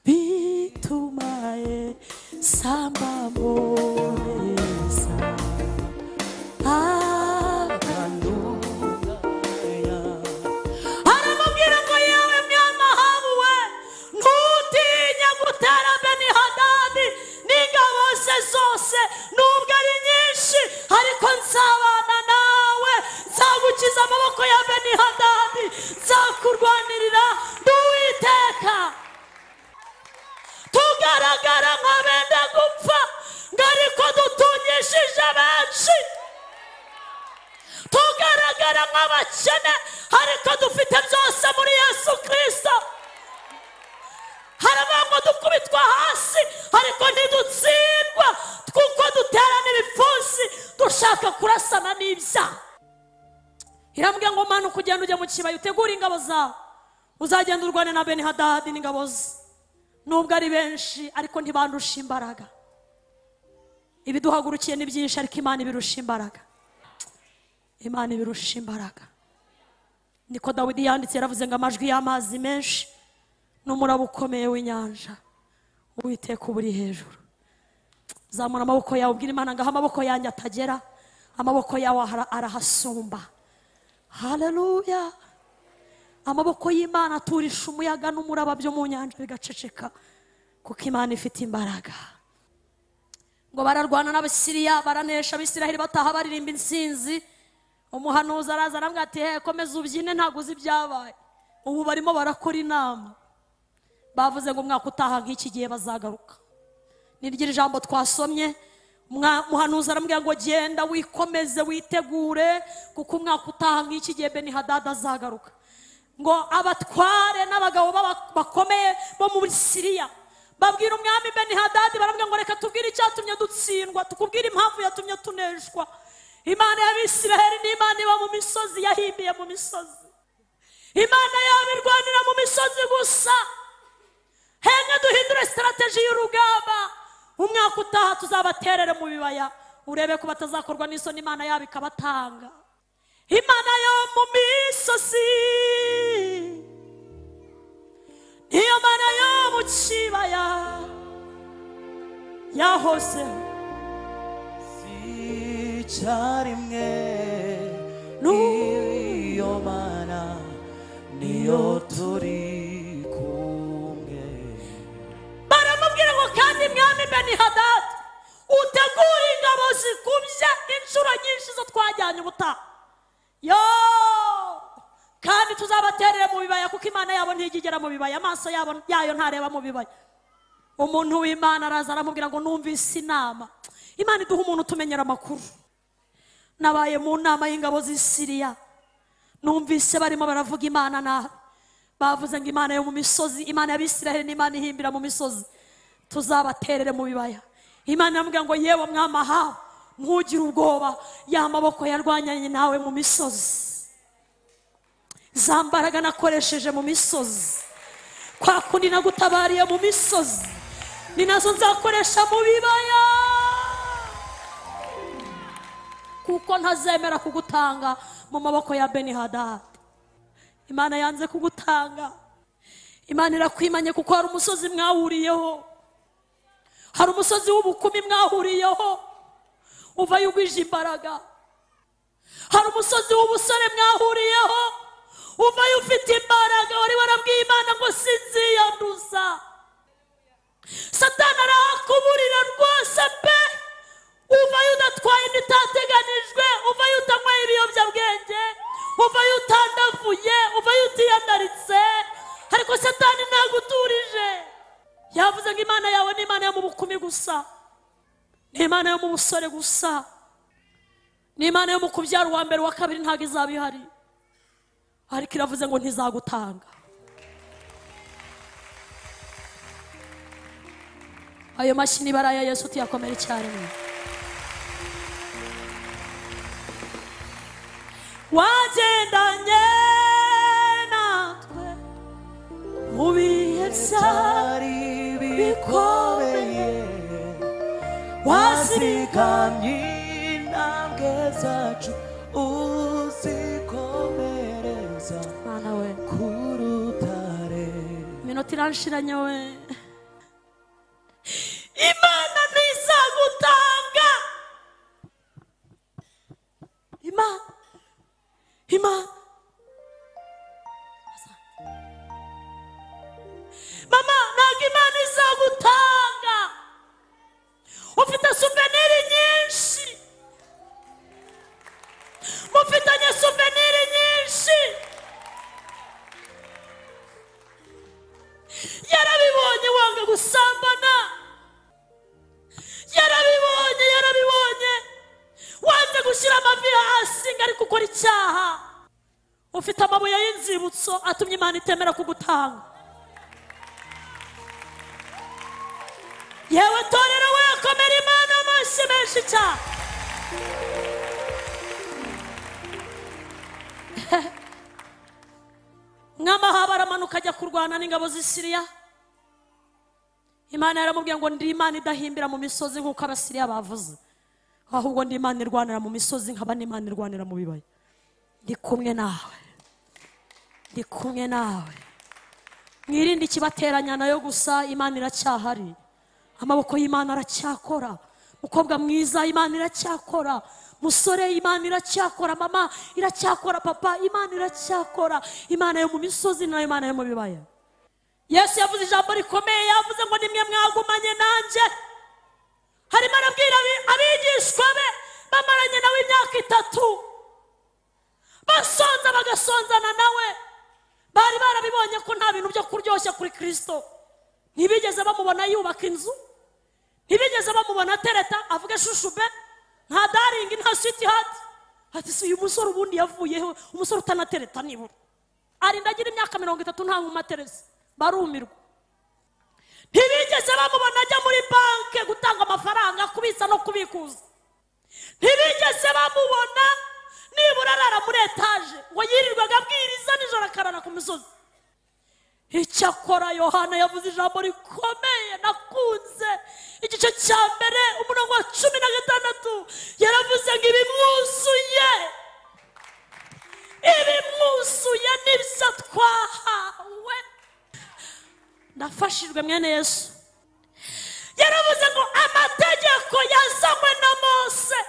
bituma samba moneza. Aramubwira ngo yewe mwami Ahabu we, ntutinye gutera Benihadadi n'ingabo ze zose, nubwo Nzabana nawe, nzagukiza amaboko ya Benihadadi, nzakurwanirira, ndi Uwiteka. Tugaragara nk'abenda gupfa, ngo ariko dutungishije benshi. Tugaragara nk'abakene, ariko dufite byose muri Yesu Kristo. Haravuga ngo dukubitwa hasi, ariko ntidutsindwa, kuko duterana ibipfunsi dushaka kurasana n'ibyaha. Irambwira ngo manuka ugende ujye mu kibaya, utegure ingabo zawe, uzagenda urwane na Benihadadi n'ingabo ze. Nubwo ari benshi, ariko ntibandusha imbaraga. Ibiduhagurukiye ni byinshi, ariko Imana ibirusha imbaraga. Imana ibirusha imbaraga. Niko Dawidi yanditse, yaravuze ngo amajwi y'amazi menshi n'umuraba ukomeye w'inyanja, Uwiteka uba uri hejuru. Zamura amaboko yawe, ubwire Imana ngo aho amaboko yanjye atagera, amaboko yawe arahasumba. Haleluya. Amaboko y'Imana aturisha umuyaga n'umuraba byo mu nyanja bigaceceka, kuko Imana ifite imbaraga. Ngo bararwana n'Abasiriya, baranesha. Abisiraheli bataha baririmba intsinzi. Umuhanuzi araza aramubwira ati: "He, komeza ubyine, ntabwo uzi ibyabaye." Ubu barimo barakora inama, bavuze ngo umwaka utaha nk'iki gihe bazagaruka. Niryo jambo twasomye. Umuhanuzi aramubwira ngo genda wikomeze witegure, kuko umwaka utaha nk'iki gihe Benihadadi azagaruka. Ngo abatware n'abagabo bakomeye bo muri Siriya babwira umwami Benihadadi, baramubwira ngo reka tubwire icyatumye dutsindwa, tukubwire impamvu yatumye tuneshwa. Imana y'Abisiraheli ni Imana iba mu misozi, yahimbiye mu misozi. Imana yabo irwanira mu misozi gusa. Henga duhindure strategy y'urugamba, umwaka utaha tuzabaterere mu bibaya, urebe ko batazakorwa n'isoni, Imana yabo ikabatanga. Imana yo mu misozi niyo Mana yo mu kibaya, yahozeho icyarimwe, niyo Mana niyo turi kumwe. Baramubwira ngo kandi mwami Benihadadi, utegure ingabo zikubye inshuro nyinshi zo twajyanye ubutaha. Yo, kandi tuzabaterere mu bibaya, kuko Imana yabo ntijya igera mu bibaya, amaso yabo yayo ntareba mu bibaya. Umuntu w'Imana araza aramubwira ngo numvise inama. Imana iduha umuntu utumenyera amakuru. Nabaye mu nama y'ingabo z'i Siriya, numvise barimo baravuga Imana nabi. Bavuze ngo Imana yo mu misozi, Imana y'Abisiraheli ni Imana ihimbira mu misozi, tuzabaterere mu bibaya. Imana iramubwira ngo yewe mwami Ahabu, ntugire ubwoba, ya maboko yarwanyanye nawe mu misozi, za mbaraga nakoresheje mu misozi, kwa kundi nagutabariye mu misozi, ni nazo nzakoresha mu bibaya, kuko ntazemera kugutanga mu maboko ya Benihadadi. Imana yanze kugutanga. Imana irakwimanye, kuko hari umusozi mwahuriyeho, hari umusozi w'ubukumi mwahuriyeho, uvayo ugwije imbaraga. Hari umusozi w'ubusore mwahuriyeho, uvayo ufite imbaraga. Wari warabwiye Imana ngo sinziyanduza. Satani arahakuburira rwose pe. Uvayo udatwaye inda itateganijwe, uvayo utanyweye ibiyobyabwenge, uvayo utandavuye, uvayo utiyandaritse, ariko Satani ntaguturije. Yavuze ngo Imana yawe ni Imana yo mu bukumi gusa, ni Imana yo mu busore gusa, ni Imana yo mu kubyara uwa mbere, uwa kabiri ntabwo izaba ihari. Ariko iravuze ngo ntizagutanga. Ayo mashyi niba ari aya Yesu tuyakomere icyarimwe. Wagendanye natwe mu bihe byari bikomeye, wazigamye intambwe zacu uzikomereza Mana we ku rutare. Iminota iranshiranye we. Imana ntizagutanga. Imana, Imana. Mama, ntabwo Imana izagutanga. Ufite souvenir nyinshi. ariko ukora icyaha, ufite amabuye y'inzibutso atumye Imana itemera kugutanga. Yewe torero we, komera Imana amashyi menshi cyane. Mwamahaba aramanuka ajya kurwana n'ingabo z'i Siriya. Imana yaramubwiye ngo ndi Imana idahimbira mu misozi nk'uko Abasiriya bavuze, ahubwo ndi Imana irwanira mu misozi nkaba n'Imana irwanira mu bibaya. Ndi kumwe nawe, ndi kumwe nawe. Mwirinde ikibateranya nayo gusa, Imana iracyahari, amaboko y'Imana aracyakora. Mukobwa mwiza, Imana iracyakora. Musore, Imana iracyakora. Mama iracyakora. Papa, Imana iracyakora. Imana yo mu misozi nayo Imana yo mu bibaya. Yesu yavuze ijambo rikomeye, yavuze ngo nimwe mwagumanye nanjye. Harimo arabwira abigishwa be bamaranye nawe imyaka 3, basonza bagasonzana nawe. Bari barabibonye ko nta bintu byo kuryoshya kuri Kristo. Ntibigeze bamubona yubaka inzu, ntibigeze bamubona atereta avuge shushube, nta daringi, nta sweetheart. Ati si uyu musore ubundi yavuyeho, umusore utanatereta nibura arinda agira imyaka 30 nta nkumatereza. Barumirwa. Ntibigeze bamubona ajya muri banke gutanga amafaranga, kubitsa no kubikuza. Ntibigeze bamubona nibura arara muri etaje ngo yirirwaga abwiriza nijoro akarara ku misozi. Icyakora Yohana yavuze ijambo rikomeye nakunze, igice cya 1 umurongo wa 16, yaravuze ngo ibimwuzuye, ibimwuzuye nibyo twahawe. Ndafashijwe mwene Yesu. Yaravuze ngo amategeko yazanywe na Mose,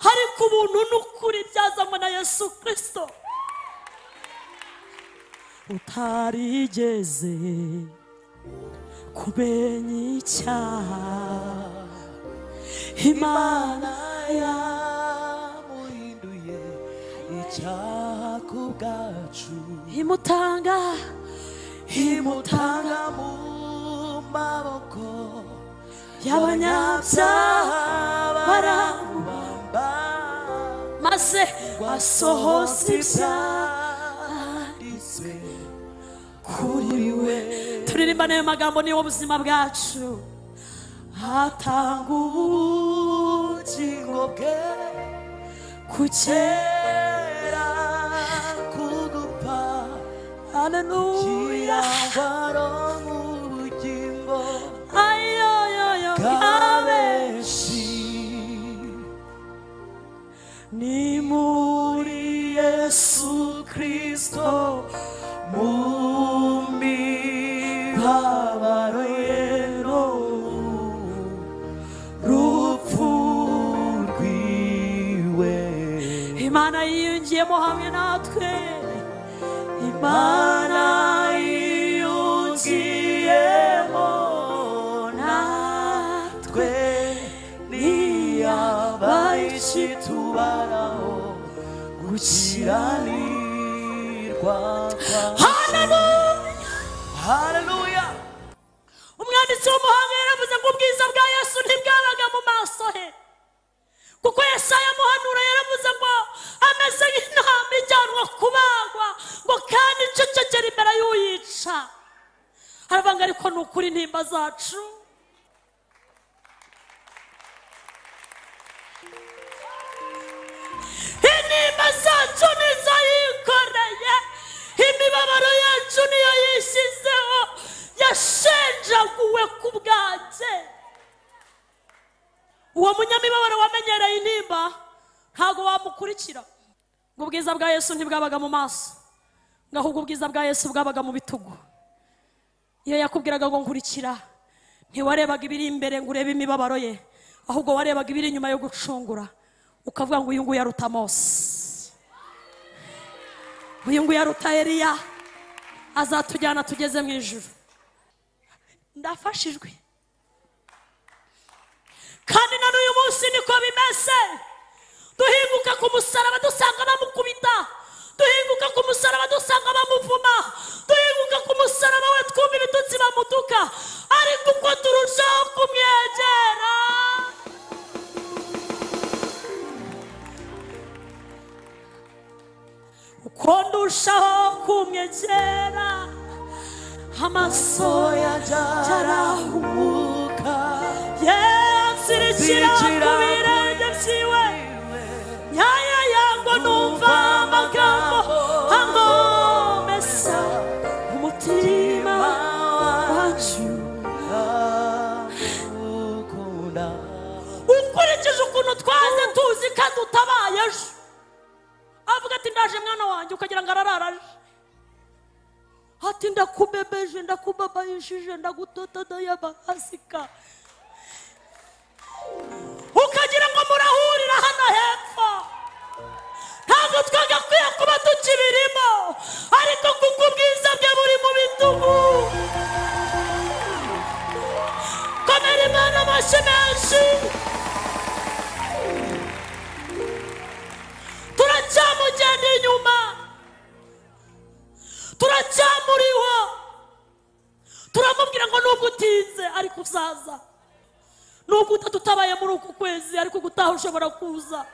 ariko ubuntu n'ukuri byazanywe na Yesu Kristo. Utarigeze kumenya icyaha, Imana yamuhinduye icyaha ku bwacu, imutanga imutanga mu maboko y'abanyabyaha baramubamba, maze asohoza ibyanditswe kuri we. Turirimba n'ayo magambo, niwo buzima bwacu. Atanga ubugingo bwe kugera kugupfa. Haleluya. Ubugingo ayoyoyo bwa benshi ni muri Yesu Kristo, mu mibabaro ye no rupfu rwiwe. Imana yiyungiyemo hamwe natwe, Imana yiyungiyemo natwe, niyabaye ikitubaraho gukiranirwa. Haleluya, haleluya. Umwanditsi w'umuhanga yaravuze ngo ubwiza bwa Yesu ntibwabaga mu maso he, kuko Yesaya muhanura yaravuze ngo ameze nk'intama ijyanwa kubagwa, ngo kandi icecekera imbere y'uyica. Aravuga ariko ni ukuri intimba zacu. Intimba zacu nizo yikoreye, imibabaro yacu niyo yishyizeho, yashenjaguwe ku bwanjye. Uwo munyamibabaro wamenyereye intimba ntago wamukurikira. Ngo ubwiza bwa Yesu ntibwabaga mu maso, ngo ahubwo ubwiza bwa Yesu bwabaga mu bitugu. Iyo yakubwiraga ngo nkurikira, ntiwarebaga ibiri imbere ngo urebe imibabaro ye, ahubwo warebaga ibiri inyuma yo gucungura, ukavuga ngo uyu nguyu aruta Mose, uyu nguyu aruta Eliya, azatujyana tugeze mu ijuru. Ndafashijwe. Kandi na n'uyu munsi niko bimeze. Duhinguka ku musaraba dusanga bamukubita, duhinguka ku musaraba dusanga bamuvuma, duhinguka ku musaraba we twumva ibitutsi bamutuka, ariko uko turushaho kumwegera. ndushaho kumwegera, amaso yanjye arahumuka, yanzirikira ku birenge byiwe, nyaya yango numva amagambo ankomeza umutima wacu. Ukurikije ukuntu twaze tuzi ko dutabaye ejo, avuga ati ndaje mwana wanjye, ukagira ngo arararaje, ati ndakubebeje, ndakubabayishije, ndagutotodayabasika, ukagira ngo murahurira hano hepfo. Ntabwo twagakwiye kuba tukibirimo, ariko kuko ubwiza bwe buri mu bitugu. Komera Imana amashyi menshi. Turacyamugenda inyuma, turacyamuriho, turamubwira ngo nubwo utinze ariko uzaza, nubwo utatabaye muri uku kwezi ariko gutaha ushobora kuza.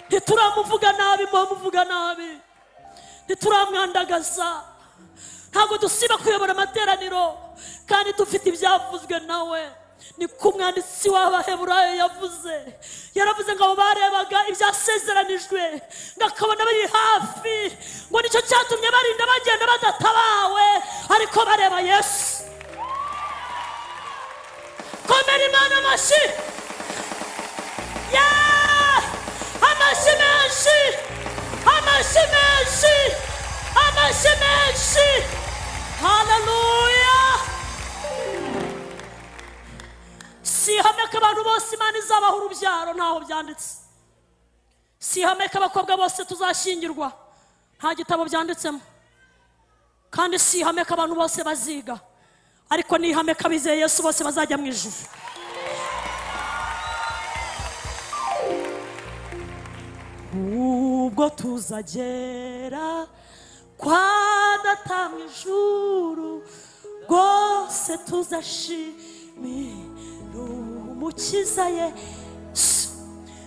Ntituramuvuga nabi, muhamuvuga nabi, ntituramwandagaza, ntabwo dusiba kuyobora amateraniro kandi dufite ibyavuzwe nawe. Ni ku mwanditsi w'Abaheburayo yavuze, yaravuze ngo abo barebaga ibyasezeranijwe ngo akabona bari hafi, ngo nicyo cyatumye barinda bagenda badatabawe, ariko bareba Yesu. Komera Imana amashyi, amashyi menshi, amashyi menshi, amashyi menshi. Haleluya. Si ihame ko abantu bose Imana izabaha urubyaro, ntaho byanditse. Si ihame ko abakobwa bose tuzashyingirwa, nta gitabo byanditsemo. Kandi si ihame ko abantu bose baziga, ariko ni ihame ko abizeye Yesu bose bazajya mu ijuru. Ubwo tuzagera kwa Data mu ijuru, rwose tuzashimira Umukiza Yesu,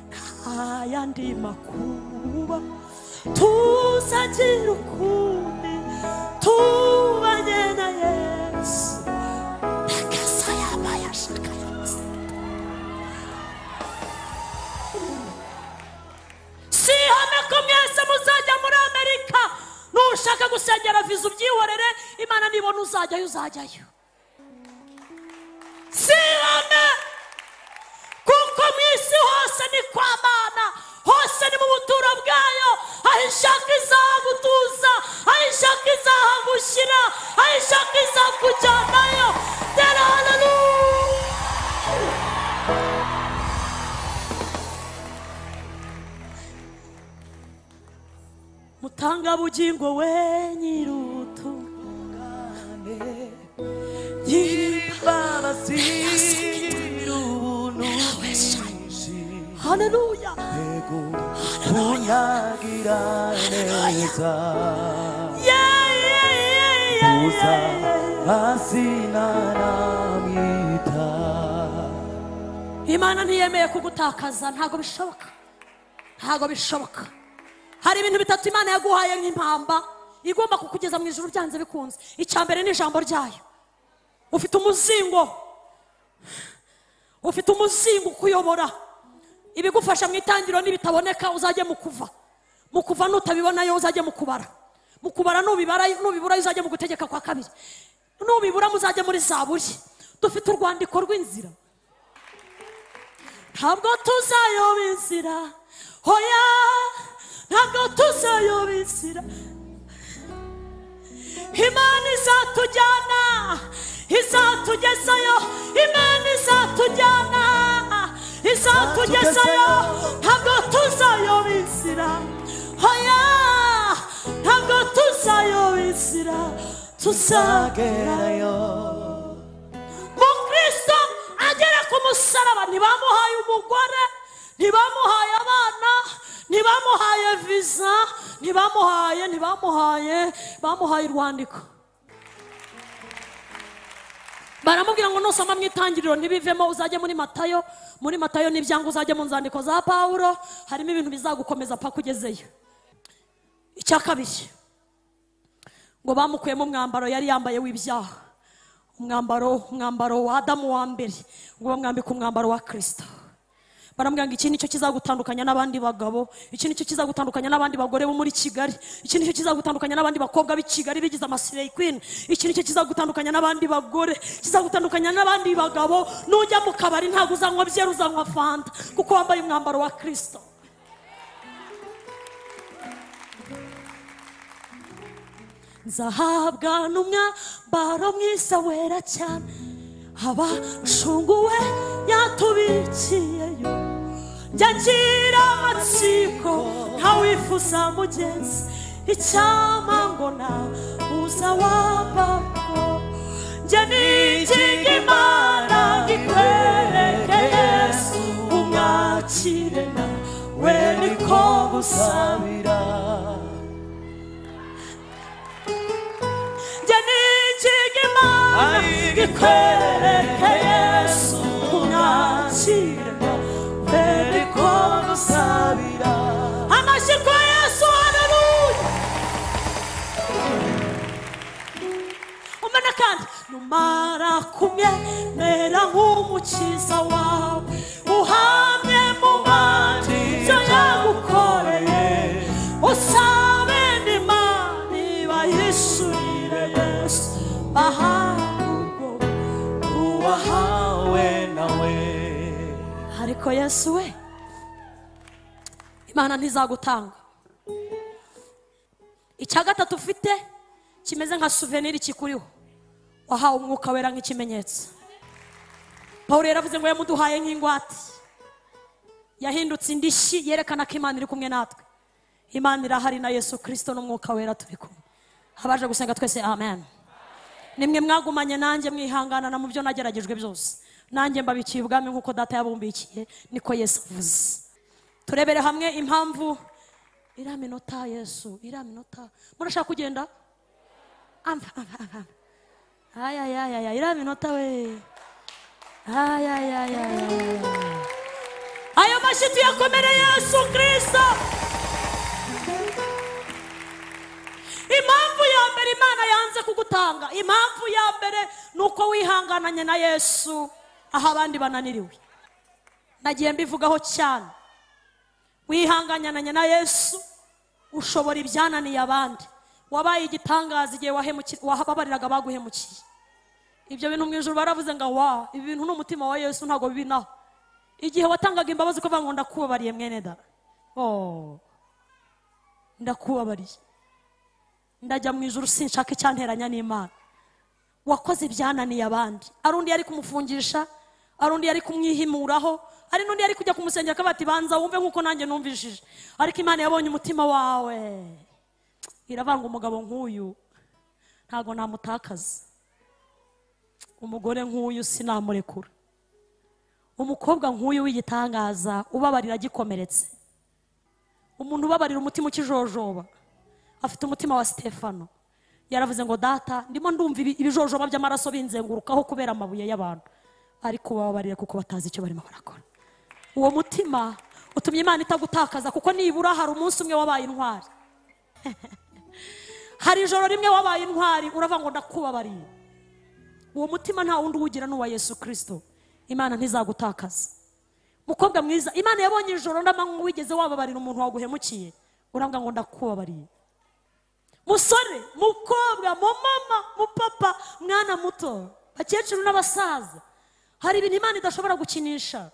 nta yandi makuba tuzagira ukundi tubanye na Yesu. Ntakasa yabaye ashaka yose. Si ihame ko mwese muzajya muri Amerika, nushaka gusengera viza ubyihorere, Imana nibona uzajyayo uzajyayo. Si ihame kuko mu isi hose ni kwa Mana, hose ni mu buturo bwayo, aho ishaka izagutuza, aho ishaka izahagushyira, aho ishaka izakujyanayo. Tera haleluya. Mutangabugingo we nyir'ubutungane, nyir'imbabazi, nyir'ubuntu bwinshi, haleluya, unyagira neza, uza mazina namwita. Imana ntiyemeye kugutakaza, ntabwo bishoboka, ntabwo bishoboka. Hari ibintu bitatu Imana yaguhaye nk'impamba igomba kukugeza mu ijuru byanze bikunze. Icya mbere ni ijambo ryayo. Ufite umuzingo, ufite umuzingo ukuyobora, ibigufasha mu itangiriro nibitaboneka uzajye mu kuva, mu kuva nutabibonayo uzajye mu kubara, mu kubara nubibara nubibura uzajye mu gutegeka kwa kabiri, nubibura muzajye muri Zaburi. Dufite urwandiko rw'inzira, ntabwo tuzayoba inzira, hoya ntabwo tuzayoba inzira. Imana izatujyana, izatugezayo, Imana izatujyana, izatugezayo, ntabwo tuzayoba inzira, hoya ntabwo tuzayoba inzira, tuzagerayo. Mukristo agera ku musaraba, ntibamuhaye umugore, ntibamuhaye abana, ntibamuhaye visa, ntibamuhaye, bamuhaye urwandiko. Baramubwira ngo nusoma mu itangiriro ntibivemo uzajye muri Matayo, muri Matayo n'ibyanga uzajye mu nzandiko za Pawulo, harimo ibintu bizagukomeza paka ugezeyo. Icya kabiri, ngo bamukuyemo umwambaro yari yambaye w'ibyaha, umwambaro wa Adamu wa mbere, ngo bamwambike umwambaro wa Kristo. Baramubwira ngo iki nicyo kizagutandukanya n'abandi bagabo, iki nicyo kizagutandukanya n'abandi bagore bo muri Kigali, iki nicyo kizagutandukanya n'abandi bakobwa b'i Kigali bigize amaslay queen, iki nicyo kizagutandukanya n'abandi bagore, kizagutandukanya n'abandi bagabo. Nujya mu kabari ntabwo uzanywa byeri, uzanywa fanta, kuko wambaye umwambaro wa Kristo. Nzahabwa n'umwambaro mwiza wera cyane, abashunguwe yatubikiyeyo. Njya ngira amatsiko ntawifuza mugenzi, icyampa ngo nabuza wambako. Njye nikinga Imana ngikwereke Yesu, umwakire nawe niko gusabira. Njye nikinga Imana ngikwereke Yesu, umwakire nawe niko gusabira. Amashyi kwa Yesu, haleluya. Umena kandi numara kumwemera nk'umukiza wawe, uhamye mu bandi ibyo yagukoreye, usabe n'Imana ibayishurire Yesu, bahabwe uwahawe nawe. Ariko Yesu we, Imana ntizagutanga. Icya gatatu ufite kimeze nka souvenir kikuriho, wahawe umwuka wera nk'ikimenyetso. Pawulo yaravuze ngo yamuduhaye nk'ingwate, yahindutse indishyi yerekana ko Imana iri kumwe natwe. Imana irahari na Yesu Kristo n'umwuka wera turi kumwe. Abaje gusenga twese amen. Nimwe mwagumanye nanjye mwihanganana mu byo nageragejwe byose, nanjye mbabikiye ubwami nk'uko data yabumbikiye, niko Yesu avuze. Turebere hamwe impamvu iriya minota Yesu, iriya minota murashaka kugenda? Amva amva amva. Ay ay ay ay, iriya minota we. Ay ay ay ay. Ayo mashyi tuyakomere Yesu Kristo. Impamvu ya mbere Imana yanze kugutanga, impamvu ya mbere nuko wihangananye na Yesu aho abandi bananiriwe. Nagiye mbivugaho cyane. Wihangananye na Yesu ushobora ibyananiye abandi. Wabaye igitangaza igihe wababariraga baguhemukiye. Ibyo bintu mu ijuru baravuze ngo wa, ibi bintu n'umutima wa Yesu ntago bibinaho. Igihe watangaga imbabazi ukavuga ngo ndakubabariye mwene da, oh ndakubabariye, ndajya mu ijuru sinshaka icyanteranya n'Imana. Wakoze ibyananiye abandi. Ari undi yari kumufungisha, ari undi yari kumwihimuraho, ari n'undi yari kujya kumusengera akabati banza wumve nkuko nanjye numvishije. Ariko Imana yabonye umutima wawe, iravanga umugabo nk'uyu ntago namutakaza, umugore nk'uyu sinamurekura, umukobwa nk'uyu w'igitangaza ubabarira agikomeretse, umuntu ubabarira umutima ukijojoba, afite umutima wa Stefano. Yaravuze ngo data ndimo ndumva ibijojoba by'amaraso binzengurukaho kubera amabuye y'abantu, ariko bababarira kuko batazi icyo barimo barakora. Uwo mutima utumye Imana itagutakaza, kuko nibura hari umunsi umwe wabaye intwari. Hari ijoro rimwe wabaye intwari uravuga ngo ndakubabariye. Uwo mutima nta wundi uwugira n'uwa Yesu Kristo. Imana ntizagutakaza. Mukobwa mwiza, Imana yabonye ijoro n'amanywa wigeze wababarira umuntu waguhemukiye, uravuga ngo ndakubabariye. Musore, mukobwa, mumama, mupapa, mwana muto, bakecuru n'abasaza, hari ibintu Imana idashobora gukinisha.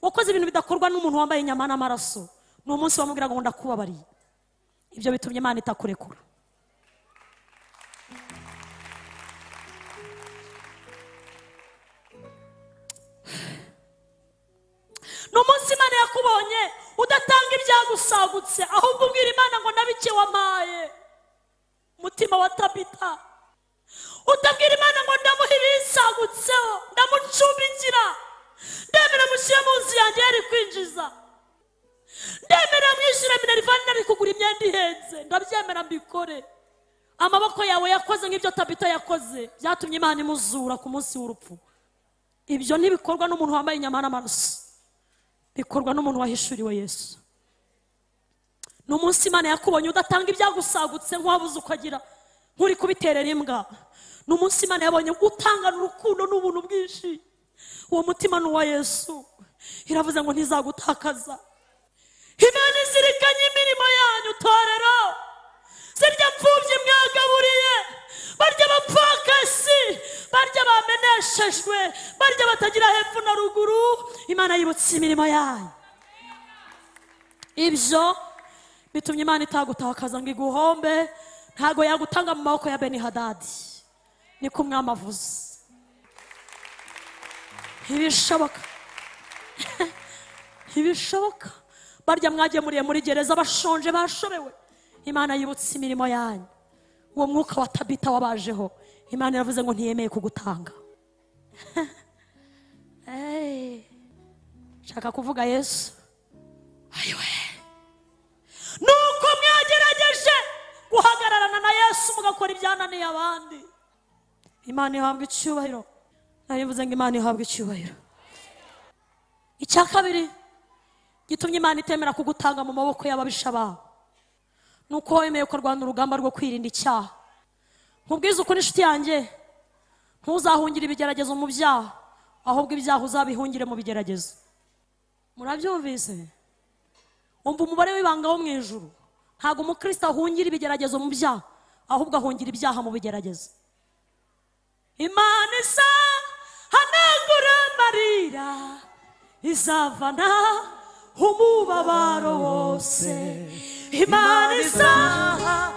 Wakoze ibintu bidakorwa n'umuntu wambaye inyama n'amaraso, ni umunsi wamubwira ngo ndakubabariye. Ibyo bitumye Imana itakurekura. Ni umunsi Imana yakubonye udatanga ibyagusagutse, ahubwo ubwira Imana ngo nabike wampaye. Umutima wa Tabita utabwira Imana ngo ndamuha ibisagutseho, ndamucumbikira, ndemera mushyire mu nzu yanjye yari kwinjiza, ndemera mwishyure minerivani nari kugura imyenda ihenze, ndabyemera mbikore. Amaboko yawe yakoze nk'ibyo Tabita yakoze, byatumye Imana imuzura ku munsi w'urupfu. Ibyo ntibikorwa n'umuntu wambaye inyama n'amaraso, bikorwa n'umuntu wahishuriwe Yesu. Ni umunsi Imana yakubonye udatanga ibyagusagutse nk'uwabuze uko agira, nk'uri kubiterera imbwa. Ni umunsi Imana yabonye utangana urukundo n'ubuntu bwinshi. Uwo mutima ni uwa Yesu. Iravuze ngo ntizagutakaza. Imana izirikanye imirimo yanyu torero, zirya mfubyi mwagaburiye, barya bapfakasi, barya bameneshejwe, barya batagira hepfo na ruguru. Imana yibutse imirimo yanyu. Ibyo bitumye Imana itagutakaza ngo iguhombe. Ntago yagutanga mu maboko ya Beni-Hadadi. Niko umwami avuze. Ntibishoboka. Ntibishoboka. Barya mwagemuriye muri gereza bashonje bashobewe. Imana yibutse imirimo yanyu. Uwo mwuka wa Tabita wabajeho, Imana iravuze ngo ntiyemeye kugutanga. Shaka kuvuga Yesu. Ayiwe. Nuko mwagerageje guhagararana na Yesu mugakora ibyananiye abandi. Imana ihabwa icyubahiro. Narivuze ngo Imana ihabwa icyubahiro. Icya kabiri gitumye Imana itemera kugutanga mu maboko y'ababisha bawe, nuko wemeye kurwana urugamba rwo kwirinda icyaha. Nkubwize ukuri inshuti yanjye, ntuzahungire ibigeragezo mu byaha, ahubwo ibyaha uzabihungire mu bigeragezo. Murabyumvise? Umva umubare w'ibanga wo mu ijuru. Ntago umukristo ahungira ibigeragezo mu byaha, ahubwo ahungira ibyaha mu bigeragezo. Imana isa hanagura amarira, izavana umubabaro wose. Imana isa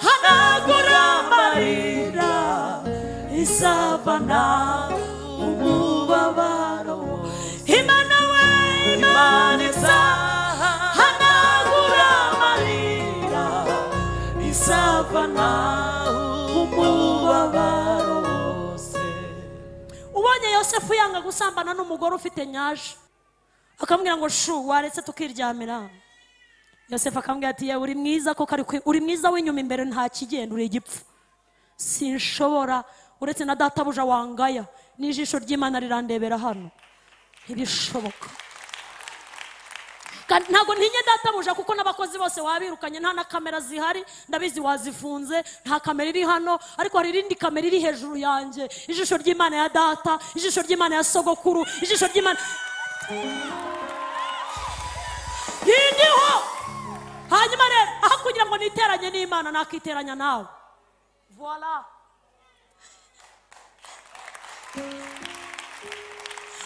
hanagura amarira, izavana umubabaro wose. Imana we, Imana isa hanagura amarira, izavana umubabaro wose. Ubonye Yosefu yanga gusambana n'umugore ufite nyaje, akamubwira ngo shu waretse tukiryamira. Yosefu akamubwira ati yewe uri mwiza koko, ariko uri mwiza w'inyuma, imbere nta kigenda, uri igipfu. Sinshobora, uretse na databuja wangaya, n'ijisho ry'Imana rirandebera hano. Ntibishoboka. Ntabwo ntinye databuja kuko n'abakozi bose wabirukanye, nta na kamera zihari, ndabizi wazifunze, nta kamera iri hano, ariko hari irindi kamera iri hejuru yanjye. Ijisho ry'Imana ya data, ijisho ry'Imana ya sogokuru, ijisho ry'Imana rindiho. Hanyuma rero aho kugira ngo niteranye n'Imana, nakiteranya nawe. Voila.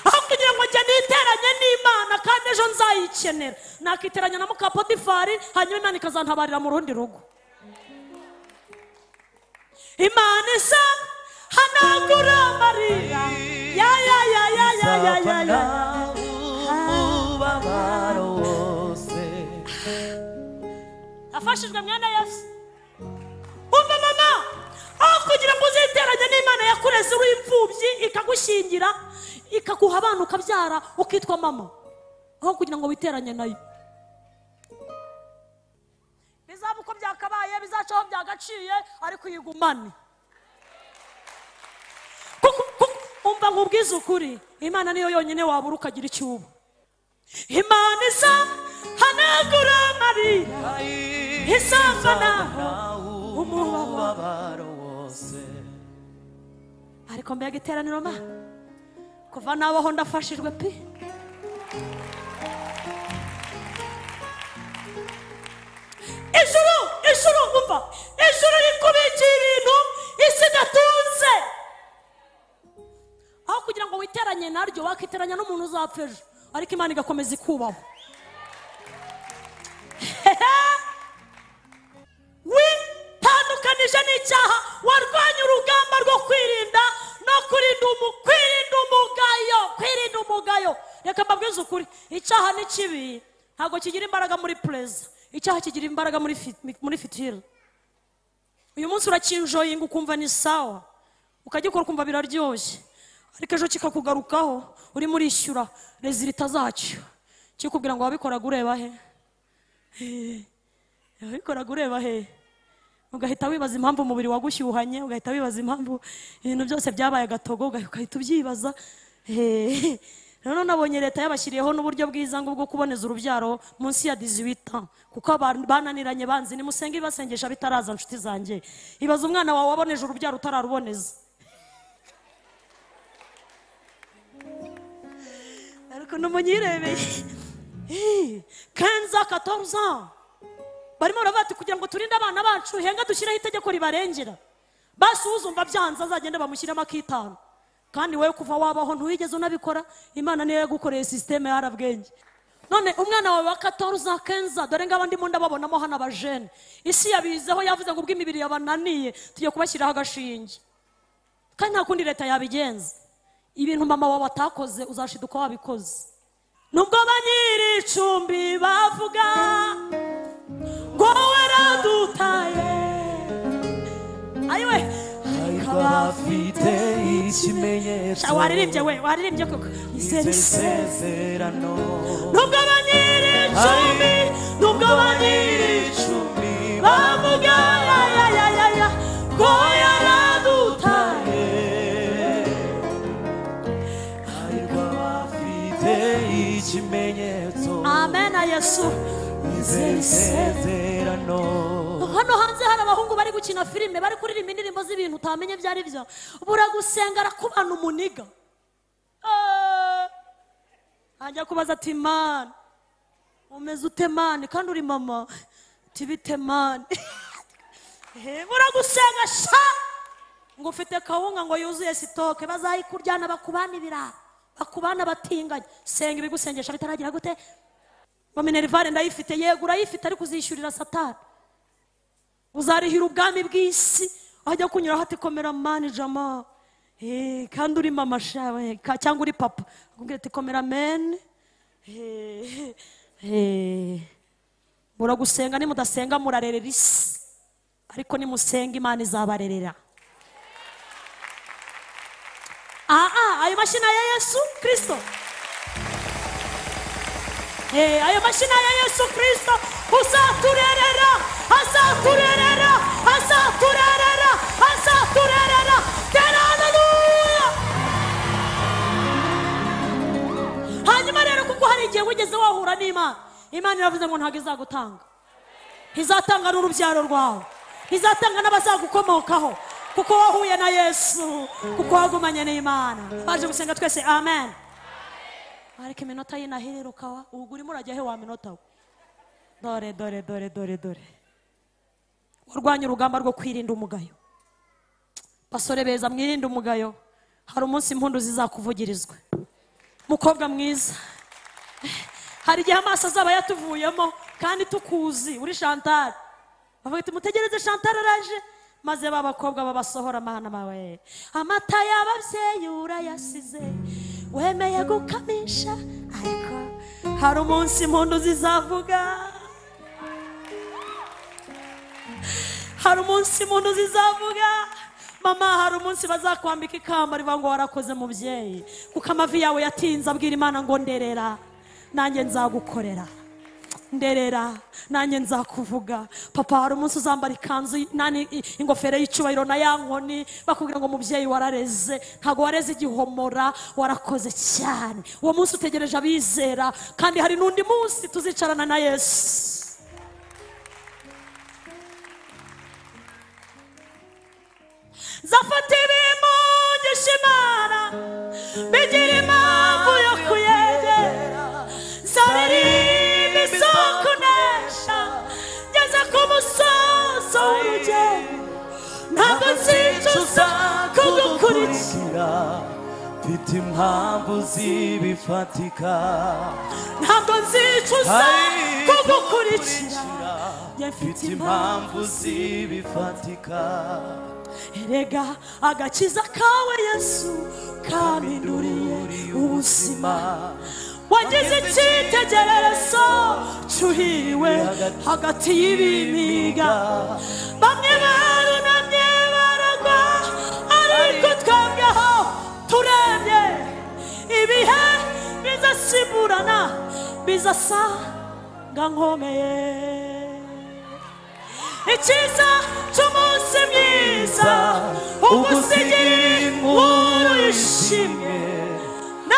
Aho kugira ngo njye niteranye n'Imana kandi ejo nzayikenera, nakiteranya na muka Potifari, hanyuma Imana ikazantabarira mu rundi rugo. Imana isa hanagura amarira, ya ya ya ya ya ya ya ya. Umubabaro wose. Afashijwe mwana Yesu. Umva mama, aho kugira ngo uziteranye n'Imana yakureze uri imfubyi, ikagushyingira, ikaguha abana ukabyara, ukitwa mama, aho kugira ngo witeranye nayo. Bizaba uko byakabaye, bizacaho byagaciye, ariko uyigumane. Kuko umva nkubwize ukuri, Imana niyo yonyine wabura ukagira icyo uba. Imana isa hanagura amarira, izavana umubabaro wose. Ariko mbega iteraniro ma, kuva nabaho ndafashijwe pi. Ijuru, ijuru, umva, ijuru rikubikiye ibintu isi idatunze. Aho kugira ngo witeranye naryo, wakiteranya n'umuntu uzapfa ejo, ariko Imana igakomeza ikubaho. Witandukanije n'icyaha, warwanya urugamba rwo kwirinda no kurinda kwirinda umugayo, kwirinda umugayo. Reka mbabwize ukuri, icyaha ni kibi, ntabwo kigira imbaraga muri plaza. Icyaha kigira imbaraga muri fitile. Uyu munsi urakinjoyinga ukumva ni sawa, ukagikora ukumva biraryoshye, ariko ejo kikakugarukaho urimo urishyura rezilita zacyo, kikubwira ngo wabikoraga ureba he, wabikoraga ureba he. Ugahita wibaza impamvu umubiri wagushyuhanye, ugahita wibaza impamvu ibintu byose byabaye agatogo, ugahita ubyibaza. None nabonye leta yabashyiriyeho n'uburyo bwiza ngo bwo kuboneza urubyaro munsi ya 18 ans, kuko abantu bananiranye banzi. Nimusenge ibasengesha bitaraza nshuti zanjye. Ibaza umwana wawe waboneje urubyaro utararuboneza. Ariko n'umunyirebeye 15 14 ans barimo baravuga kugira ngo turinde abana bacu, henga dushyireho itegeko ribarengera. Basi uzumva byanze azagenda bamushyiramo akitanu. Kandi wewe kuva wabaho ntuwigeze unabikora, Imana niyo yagukoreye systeme yarabwenge. None umwana wawe wa 14 15, dore ngaba ndimo ndababonamo hano abajene, isi yabizeho yavuze ngo ubw'imibiri yabananiye tugiye kubashyiraho agashinge. Kandi nta kundi leta yabigenza. Ibintu mama wawe atakoze uzashiduka wabikoze. Nubwo banyiri icumbi bavuga ngo waradutaye, ayiwe abafite ikimenyetso. Waririmbye we, waririmbye koko. Isezerano. Nubwo banyiri icumbi, nubwo banyiri icumbi bavuga ya ya ya ya ya ngo yaradutaye, ariko abafite ikimenyetso. Amen Yesu. Isezerano. Hano hanze hari abahungu bari gukina filime, bari kuririmba indirimbo z'ibintu utamenye byari byo. Buragusenga arakubana umuniga. Ajya kubaza ati man, umeze ute man kandi uri mama? Tibite man. Buragusenga sha ngo ufite kawunga ngo yuzuye sitoke, bazayikuryana bakubana ibirara, bakubana batinganye. Senga ibigusengesha bitaragira gute? Ngo minerivare ndayifite. Yego urayifite, ariko uzishyurira Satani. Uzarihira ubwami bw'isi. Ajya kunyura hati komera mani jama, kandi uri mama shawe cyangwa uri papa, akubwira ati komera men. Muragusenga, nimudasenga murarerera isi, ariko nimusenga Imana izabarerera. Ayo mashina ya Yesu Kristo. Ayo mashina ya Yesu Kristo uzaturerera, azaturerera, azaturerera, azaturerera. Tera haleluya. Hanyuma rero kuko hari igihe wigeze wahura n'Imana, Imana iravuze ngo ntabwo izagutanga. Izatanga n'urubyaro rwawe, izatanga n'abazagukomokaho, kuko wahuye na Yesu, kuko wagumanye n'Imana. Baje gusenga twese amen. Ariko iminota y'inahereruka ubu urimo urajya he wa minota we? Dore dore dore dore dore. Warwanya urugamba rwo kwirinda umugayo. Basore beza mwirinde umugayo. Hari umunsi impundu zizakuvugirizwa. Mukobwa mwiza, hari igihe amaso azaba yatuvuyemo kandi tukuzi uri Chantal. Bavuga ati mutegereze Chantal araje, maze babakobwa babasohora amahana mawe. Amata y'ababyeyi urayasize, wemeye gukamisha, ariko hari umunsi impundu zizavuga. Hari umunsi impundu zizavuga. Mama, hari umunsi bazakwambika ikamba rivuga ngo warakoze mubyeyi, kuko amavi yawe yatinze abwira Imana ngo nderera nanjye nzagukorera, nderera nanjye nzakuvuga. Papa, hari umunsi uzambara ikanzu nani ingofero y'icyubahiro na ya nkoni, bakubwira ngo mubyeyi warareze, ntago wareze igihomora, warakoze cyane. Uwo munsi utegereje abizera, kandi hari n'undi munsi tuzicarana na Yesu. Zafata ibimugisha Imana, bigira impamvu yo kuyegera, zaririmba izokunesha, ngeze ku musozo w'urugendo, ntabwo nzicuza kugukurikira. Mfite impamvu zibifatika, ntabwo nzicuza kugukurikira. Mfite impamvu zibifatika. Erega agakiza kawe Yesu kampinduriye ubuzima, wagize icyitegererezo cyuhiriwe hagati y'ibimiga. Bamwe barunamye baragwa, ariko twebweho turemye. Ibihe bizasimburana, bizasanga nkomeye. Icyiza cy'umunsi mwiza ugusigira inkuru yishimye.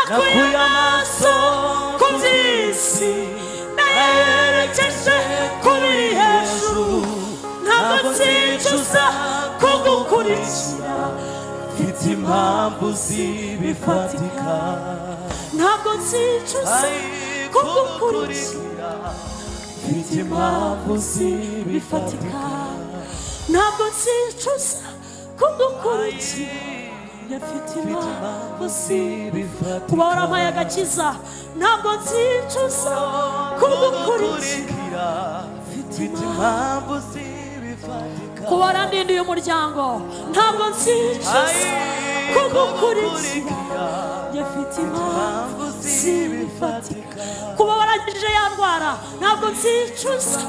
Nakuye amaso ku by'isi, nayerekeje ku biri hejuru. Ntabwo nzicuza kugukurikira, mfite impamvu zibifatika. Ntabwo nzicuza kugukurikira, mfite impamvu zibifatika. Ntabwo nzicuza kugukurikira, mfite impamvu zibifatika. Kuba warampaye agakiza, ntabwo nzicuza kugukurikira, mfite impamvu zibifatika. Kuba warandindiye umuryango, ntabwo nzicuza kugukurikira, mfite impamvu zibifatika. Kuba warangije ya ndwara, ntabwo nzicuza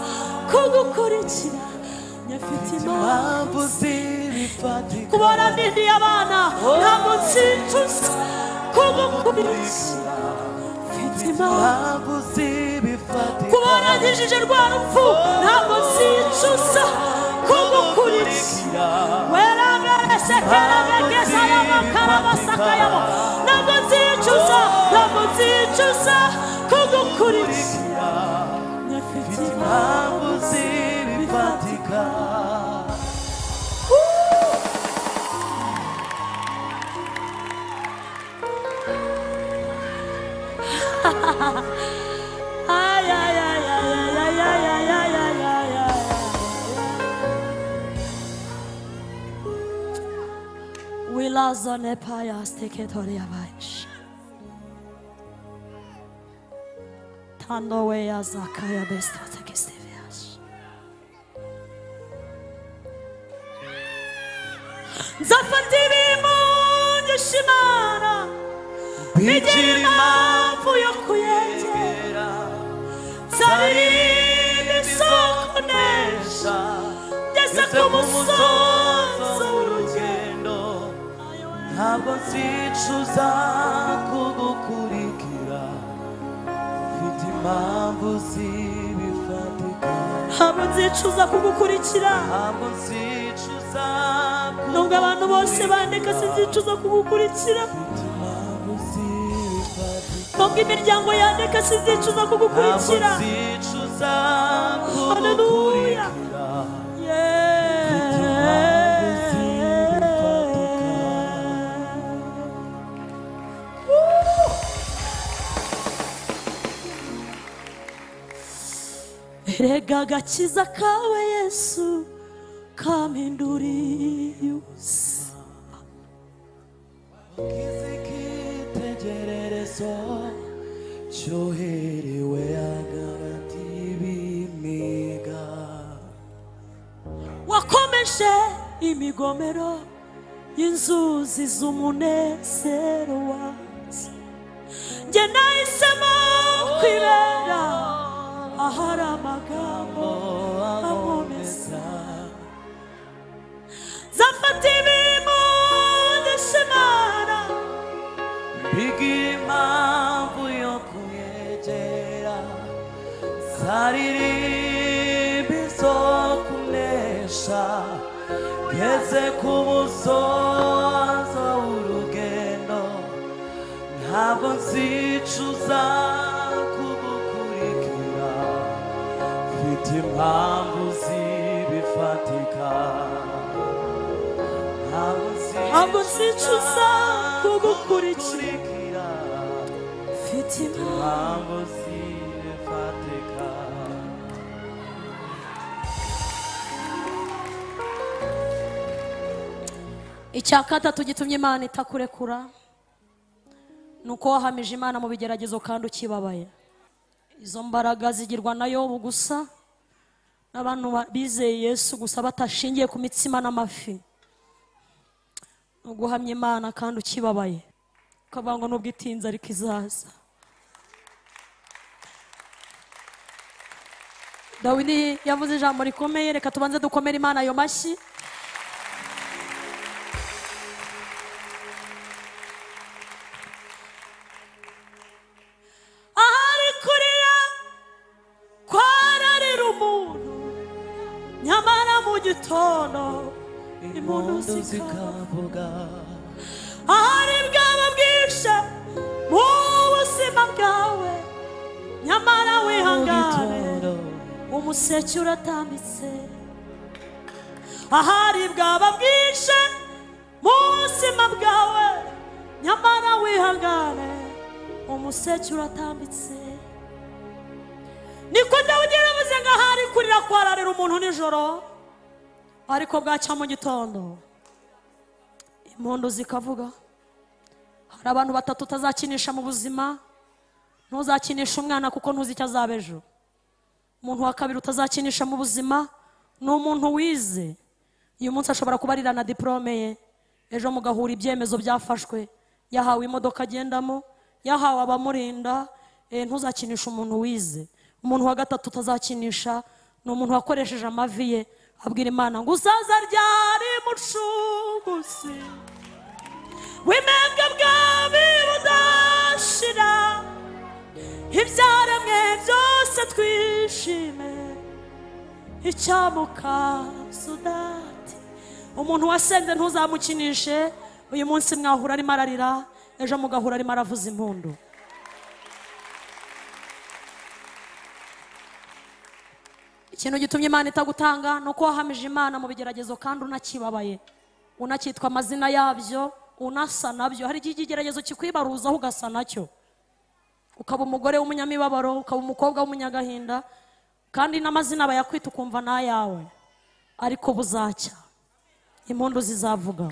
kugukurikira, mfite impamvu zibifatika. Kuba warandindiye abana, ntabwo nzicuza kugukurikira, mfite impamvu zibifatika. Kuba warangije rwa rupfu, ntabwo nzicuza kugukurikira. Ntabwo nzicuza, ntabwo nzicuza kugukurikira, mfite impamvu zibifatika. Ay, ay, ay, ay, ay, ay, ay, ay, ay, ay, ay. Wilazone payas teketoria vaish. Tando weya zakaya besta tekesteviash. Zafativi mungishimana, bigira impamvu yo kuyegera, nzaririmba isokonesha, ngeze ku musozo w'urugendo. Ntabwo nzicuza kugukurikira, mfite impamvu zibifatika. Ntabwo nzicuza kugukurikira, ntabwo nzicuza, nubwo abantu bose bandeka, sinzicuza kugukurikira. Mfite impamvu zibifatika. Nubwo imiryango yandeka, sinzicuza kugukurikira. Ntabwo nzicuza Haleluya. kugukurikira, Yeah. mfite impamvu zibifatika. Erega agakiza kawe Yesu kampinduriye ubusa. Icyitegererezo cyoherewe hagati y'ibimiga, Wakomeje imigomero y'inzuzi z'umunezero wanjye. Njye nahisemo kwibera ahari amagambo ankomeza. Nzafata ibimundishimana, bigira impamvu yo kuyegera, nzaririmba izo kunesha, ngeze ku musozo w'urugendo. Ntabwo nzicuza kugukurikira, mfite impamvu zibifatika. Ntabwo nzicuza kugukurikira, mfite impamvu impamvu zibifatika. Icya gatatu gitumye Imana itakurekura ni uko wahamije Imana mu bigeragezo kandi ukibabaye. Izo mbaraga zigirwa na Yobu gusa n'abantu bizeye Yesu gusa batashingiye ku mitsima n'amafi. Ni uguhamya Imana kandi ukibabaye, ukavuga ngo nubwo itinze ariko izaza. Dawidi yavuze ijambo rikomeye, reka tubanze dukomere Imana ayo mashyi. Ahari kurira kwararira umuntu, nyamara mu gitondo impundu Impundu zikavuga. zikavuga, Ahari bwaba bwije mu Nyamara wihangane, umuseke uratambitse. Ahari bwaba bwije mu buzima bwawe, nyamara wihangane, umuseke uratambitse. Niko Dawidi yaravuze ngo ahari kurira kwararira umuntu nijoro, ariko bwacya mu gitondo impundu zikavuga. Hari abantu batatu utazakinisha mu buzima. Ntuzakinisha umwana kuko ntuzi icyo azaba ejo. Umuntu wa kabiri utazakinisha mu buzima ni umuntu wize. Uyu munsi ashobora kuba arira na diplome ye, ejo mugahura ibyemezo byafashwe, yahawe imodoka agendamo, yahawe abamurinda. Ntuzakinisha umuntu wize. Umuntu wa gatatu utazakinisha ni umuntu wakoresheje amavi ye abwira Imana ngo uzaza ryari mucunguzi w'imembwe bwami budashira, ibyaremwe byose twishime icyamuka sudati. Umuntu wasenze ntuzamukinishe. Uyu munsi mwahura arimo ararira, ejo mugahura arimo aravuza impundu. Ikintu gitumye Imana itagutanga ni uko wahamije Imana mu bigeragezo kandi unakibabaye, unacyitwa amazina yabyo, unasa nabyo. Hari igihe igeragezo kikwibaruzaho ugasa nacyo, ukaba umugore w'umunyamibabaro, ukaba umukobwa w'umunyagahinda, kandi n'amazina bayakwita ukumva n'ayawe. Ariko buzacya, impundu zizavuga.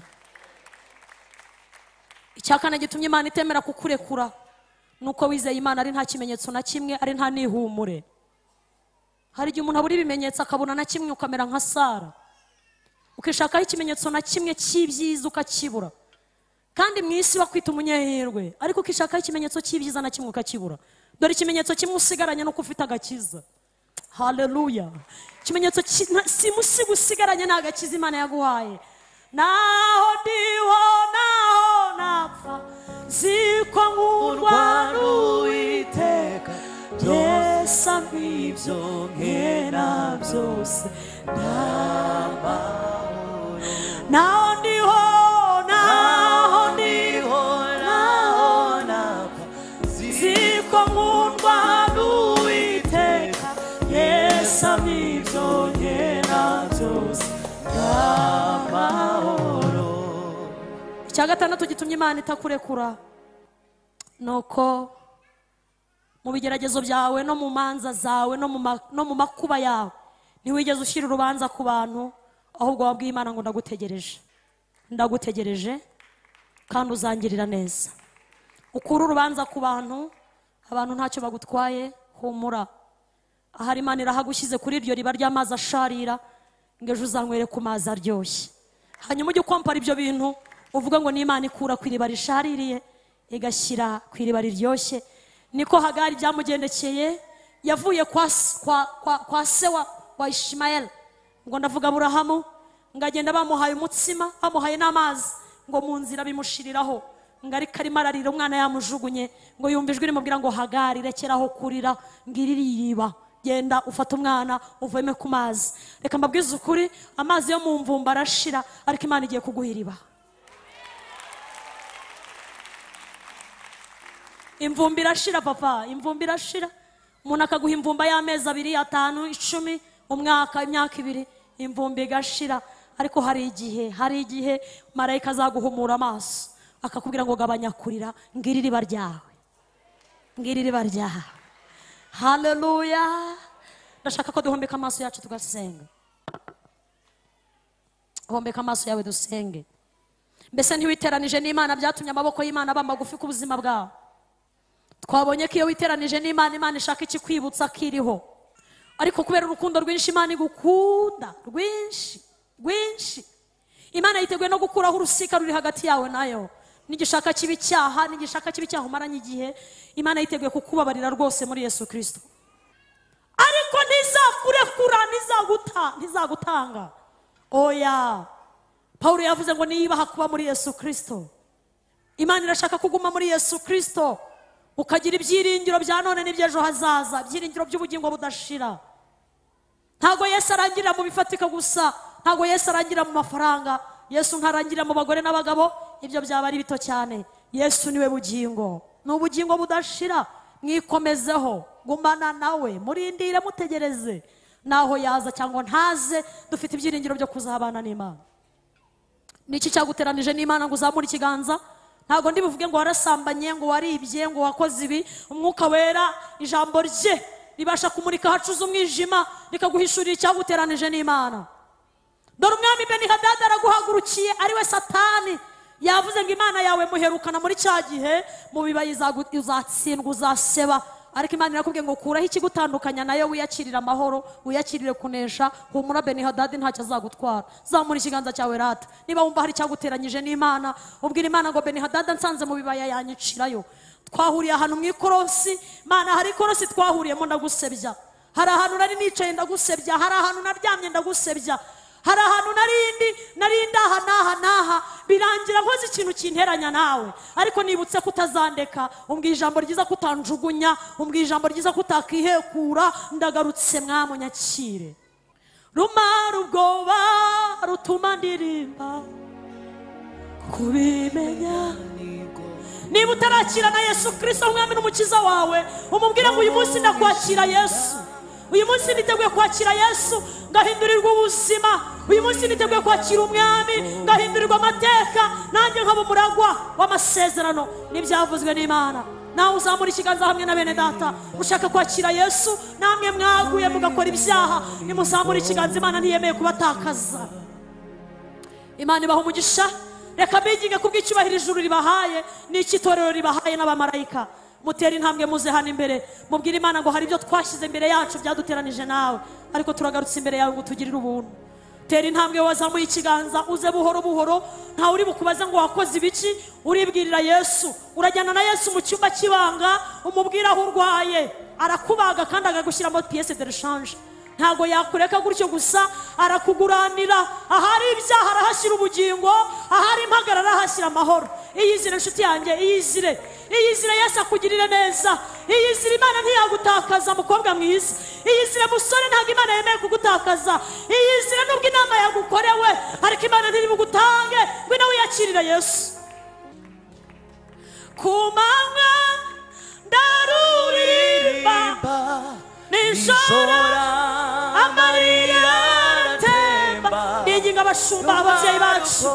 Icya kane gitumye Imana itemera kukurekura ni uko wizeye Imana ari nta kimenyetso na kimwe, ari nta n'ihumure. Hari igihe umuntu abura ibimenyetso akabona na kimwe, ukamera nka Sara, ukishakaho ikimenyetso na kimwe cy'ibyiza ukakibura. Kandi mu isi bakwita umunyehirwe, ariko ukishakaho ikimenyetso cy'ibyiza na kimwe ukakibura. Dore ikimenyetso kimwe usigaranye nuko ufite agakiza. Haleluya! Ikimenyetso simusiga usigaranye ni agakiza Imana yaguhaye. Naho ndiho naho napfa, ziko nkundwa n'Uwiteka, byose ibyo nkena byose n'amahoro. Naho ndiho naho ndiho naho napfa, ziko nkundwa n'Uwiteka, Yesu ibyo nkena byose n'amahoro. Icya gatandatu gitumye Imana itakurekura nuko mu bigeragezo byawe no mu manza zawe no mu makuba yawe ntiwigeze ushyira urubanza ku bantu, ahubwo wabwiye Imana ngo ndagutegereje, ndagutegereje kandi uzangirira neza. Ukura urubanza ku bantu, abantu ntacyo bagutwaye, humura. Ahari Imana irahagushyize kuri iryo riba ry'amazi asharira, ngo ejo uzanywere ku mazi aryoshye. Hanyuma ujye ukompara ibyo bintu, uvuga ngo ni Imana ikura ku iriba rishaririye igashyira ku iriba riryoshye. Niko Hagari byamugendekeye, yavuye kwa se wa Ishimayeli, ngo ndavuga Aburahamu, ngo agenda bamuhaye umutsima, bamuhaye n'amazi, ngo mu nzira bimushiriraho, ngo ariko arimo ararira umwana yamujugunye, ngo yumva ijwi rimubwira ngo Hagari rekeraho kurira, ngiri iriba, genda ufate umwana uvome ku mazi. Reka mbabwize ukuri, amazi yo mu mvumba arashira, ariko Imana igiye kuguha iriba. Imvumba irashira papa, imvumba irashira. Umuntu akaguha imvumba y'amezi 2, 5, 10, umwaka, imyaka 2, imvumba igashira. Ariko hari igihe marayika azaguhumura amaso akakubwira ngo gabanya kurira, ngiri iriba ryawe, ngiri iriba ryawe. Haleluya! Ndashaka ko duhombeka amaso yacu tugasenga. Hombeka amaso yawe dusenge. Mbese ntiwiteranije n'Imana byatumye amaboko y'Imana aba magufi ku buzima bwawe? Twabonye ko iyo witeranije n'Imana, Imana ishaka ikikwibutsa kiriho. Ariko kubera urukundo rwinshi Imana igukunda, rwinshi rwinshi, Imana yiteguye no gukuraho urusika ruri hagati yawe nayo. Nigishaka kiba icyaha, nigishaka kiba icyaha umaranye igihe, Imana yiteguye kukubabarira rwose muri Yesu Kristo. Ariko ntizakurekura, ntizagutanga. Oya, Paulo yavuze ngo niba kuba muri Yesu Kristo. Imana irashaka kuguma muri Yesu Kristo, ukagira ibyiringiro bya none n'iby'ejo hazaza, ibyiringiro by'ubugingo budashira. Ntago Yesu arangirira mu bifatika gusa, ntago Yesu arangirira mu mafaranga, Yesu ntarangirira mu bagore n'abagabo, ibyo byaba ari bito cyane. Yesu niwe bugingo, ni ubugingo budashira. Mwikomezeho, Gumana nawe, murindire, mutegereze. Naho yaza cyangwa ntaze, dufite ibyiringiro byo kuzabana n'Imana. Niki cyaguteranije n'Imana ngo uzamure ikiganza? Ntago ndi buvuge ngo warasambanye, ngo waribye, ngo wakoze ibi. Umwuka wera, ijambo rye ribasha kumurika hacuze umwijima, rikaguhishurira icyaguteranije n'Imana. Dore umwami Benihadadi araguhagurukiye, ari we Satani. Yavuze ngo Imana yawe muherukana muri cya gihe, mu bibayi uzatsindwa, uzaseba. Ariko Imana irakubwiye ngo kuraho ikigutandukanya nayo, wiyakirire amahoro, wiyakirire kunesha. Humura, Benihadadi ntacyo azagutwara. Zamura ikiganza cyawe rata. Niba wumva hari icyaguteranyije n'Imana, ubwira Imana ngo Benihadadi ansanze mu bibaya yanyicirayo. Twahuriye ahantu mu ikorosi, Mana hari ikorosi twahuriyemo ndagusebya. Hari ahantu nari nicaye ndagusebya, hari ahantu naryamye ndagusebya. Hari ahantu narindi aha n'aha n'aha, birangira nkoze ikintu kinteranya nawe. Ariko nibutse kutazandeka, umbwiye ijambo ryiza kutanjugunya, umbwiye ijambo ryiza kutakihekura, ndagarutse mwamunyakire. Rumara ubwoba rutuma ndirimba kubimenya. Niba utarakira na Yesu Kristo umwami n'umukiza wawe, umubwire ngo uyu munsi ndakwakira Yesu. Uyu munsi niteguye kwakira Yesu ngahindurirwa ubuzima. Uyu munsi niteguye kwakira umwami ngahindurirwa amateka, nanjye nkaba umuragwa w'amasezerano n'ibyavuzwe n'Imana. Nawe uzamura ikiganza hamwe na bene data ushaka kwakira Yesu, namwe mwaguye mugakora ibyaha, nimuzamura ikiganza. Imana ntiyemeye kubatakaza. Imana ibaha umugisha. Reka biginge kubw'icyubahiro ijuru ribahaye n'icy'itorero ribahaye n'abamarayika. Mutera intambwe muze hano imbere, mubwire Imana ngo hari ibyo twashyize imbere yacu byaduteranije nawe, ariko turagarutse imbere yawe ngo tugirire ubuntu. Tera intambwe wazamuye ikiganza, uze buhoro buhoro, ntawe uri bukubaze ngo wakoze ibiki, uribwirira Yesu. Urajyana na Yesu mu cyumba cy'ibanga, umubwira aho urwaye, arakubaga kandi akagushyiramo pièce de rechange. Ntago yakureka gutyo gusa, arakuguranira. Ahari ibyaha arahashyira ubugingo, ahari impagarara arahashyira amahoro. Iyizire nshuti yanjye, iyizire. Iyizire Yesu akugirire neza. Iyizire Imana ntiyagutakaza mukobwa mwiza. Iyizire musore, ntabwo Imana yemeye kugutakaza. Iyizire nubwo inama yagukorewe, ariko Imana ntiri bugutange. Ngwino wiyakirire Yesu. Ku manywa ndaruririmba, nijoro amarira atemba. Ninginga abashumba, ababyeyi bacu,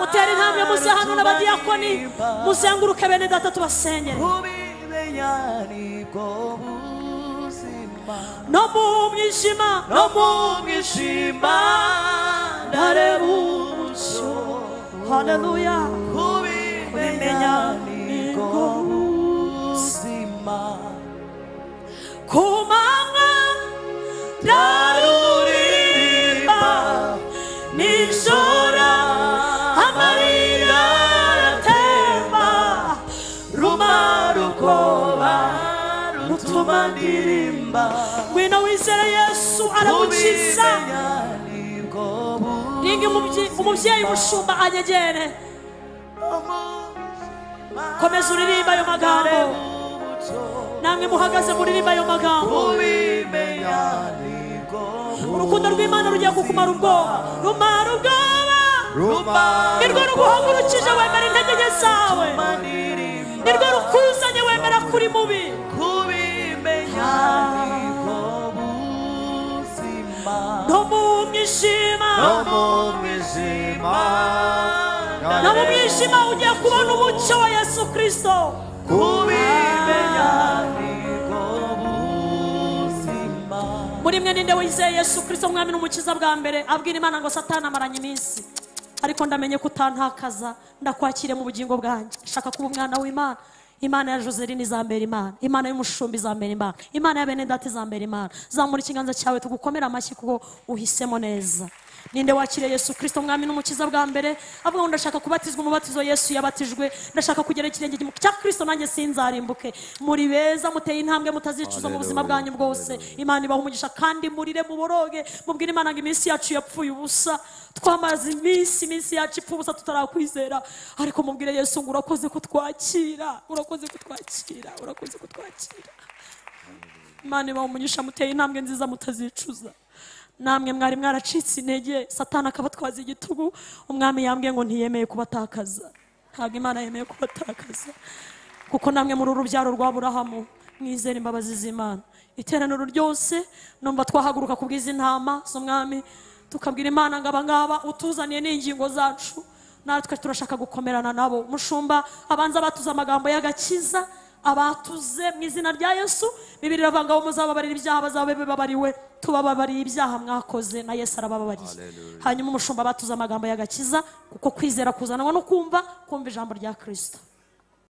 mutera intambwe muze hano n'abadiyakoni, muzenguruke bene data tubasengere. No mu mwijima, no mu mwijima ndareba umucyo. Haleluya. Kubimenya nibwo buzima. Ku manywa ndaruririmba, nijoro amarira atemba. Rumara ubwoba rutuma ndirimba. Ngwino wizere Yesu aragukiza. Ningi umubyeyi umushumba anyegere. Komeza uririmba ayo magambo. Namwe muhagaze muririmba ayo magambo. Urukundo rw'Imana rugiye kukumara ubwoba. Rumara ubwoba, nirwo ruguhagurukije wemera intege nke zawe, nirwo rukuzanye wemera kuri mubi. No mu mwijima, no mu mwijima ugiye kubona umucyo wa Yesu Kristo. Muri mwe ninde wizeye Yesu Kristo umwami n'umukiza bwa mbere, abwira Imana ngo Satani amaranye iminsi, ariko ndamenye ko utantakaza, ndakwakire mu bugingo bwanjye. Shaka kuba umwana w'Imana. Imana ya Joseline izambera Imana, Imana y'umushumba izambera Imana, Imana ya bene data izambera Imana. Zamura ikiganza cyawe tugukomera amashyi kuko uhisemo neza. Ninde wakiriye Yesu Kristo umwami n'umukiza bwa mbere, avuga ngo ndashaka kubatizwa umubatizo Yesu yabatijwe, ndashaka kugera ikirenge cya Kristo nanjye sinzarimbuke. Muri beza muteye intambwe mutazicuza mu buzima bwanyu bwose. Imana ibaha umugisha kandi murire muboroge, mubwire Imana ngo iminsi yacu yapfuye ubusa, twamaze iminsi yacu ipfa ubusa tutarakwizera, ariko mubwire Yesu ngo urakoze kutwakira, urakoze kutwakira, urakoze kutwakira. Imana ibaha umugisha, muteye intambwe nziza mutazicuza. Namwe mwari mwaracitse intege, Satani akabatwaza igitugu, umwami yambwiye ngo ntiyemeye kubatakaza. Ntabwo Imana yemeye kubatakaza. Kuko namwe muri urubyaro rwa Aburahamu, mwizere imbabazi z'Imana. Iteraniro ryose numva twahaguruka kubwiza intama z'umwami, tukabwira Imana ngo abangaba utuzaniye n'ingingo zacu, natwe turashaka gukomerana nabo. Mushumba abanza batuze amagambo y'agakiza, abatuze mu izina rya Yesu. Bibiri iravuga ngo muzababarira ibyaha bazabe bababariwe, tubababariye ibyaha mwakoze na Yesu arabababariye. Hanyuma umushumba batuze amagambo y'agakiza, kuko kwizera kuzanwa no kumva, kumva ijambo rya Kristo.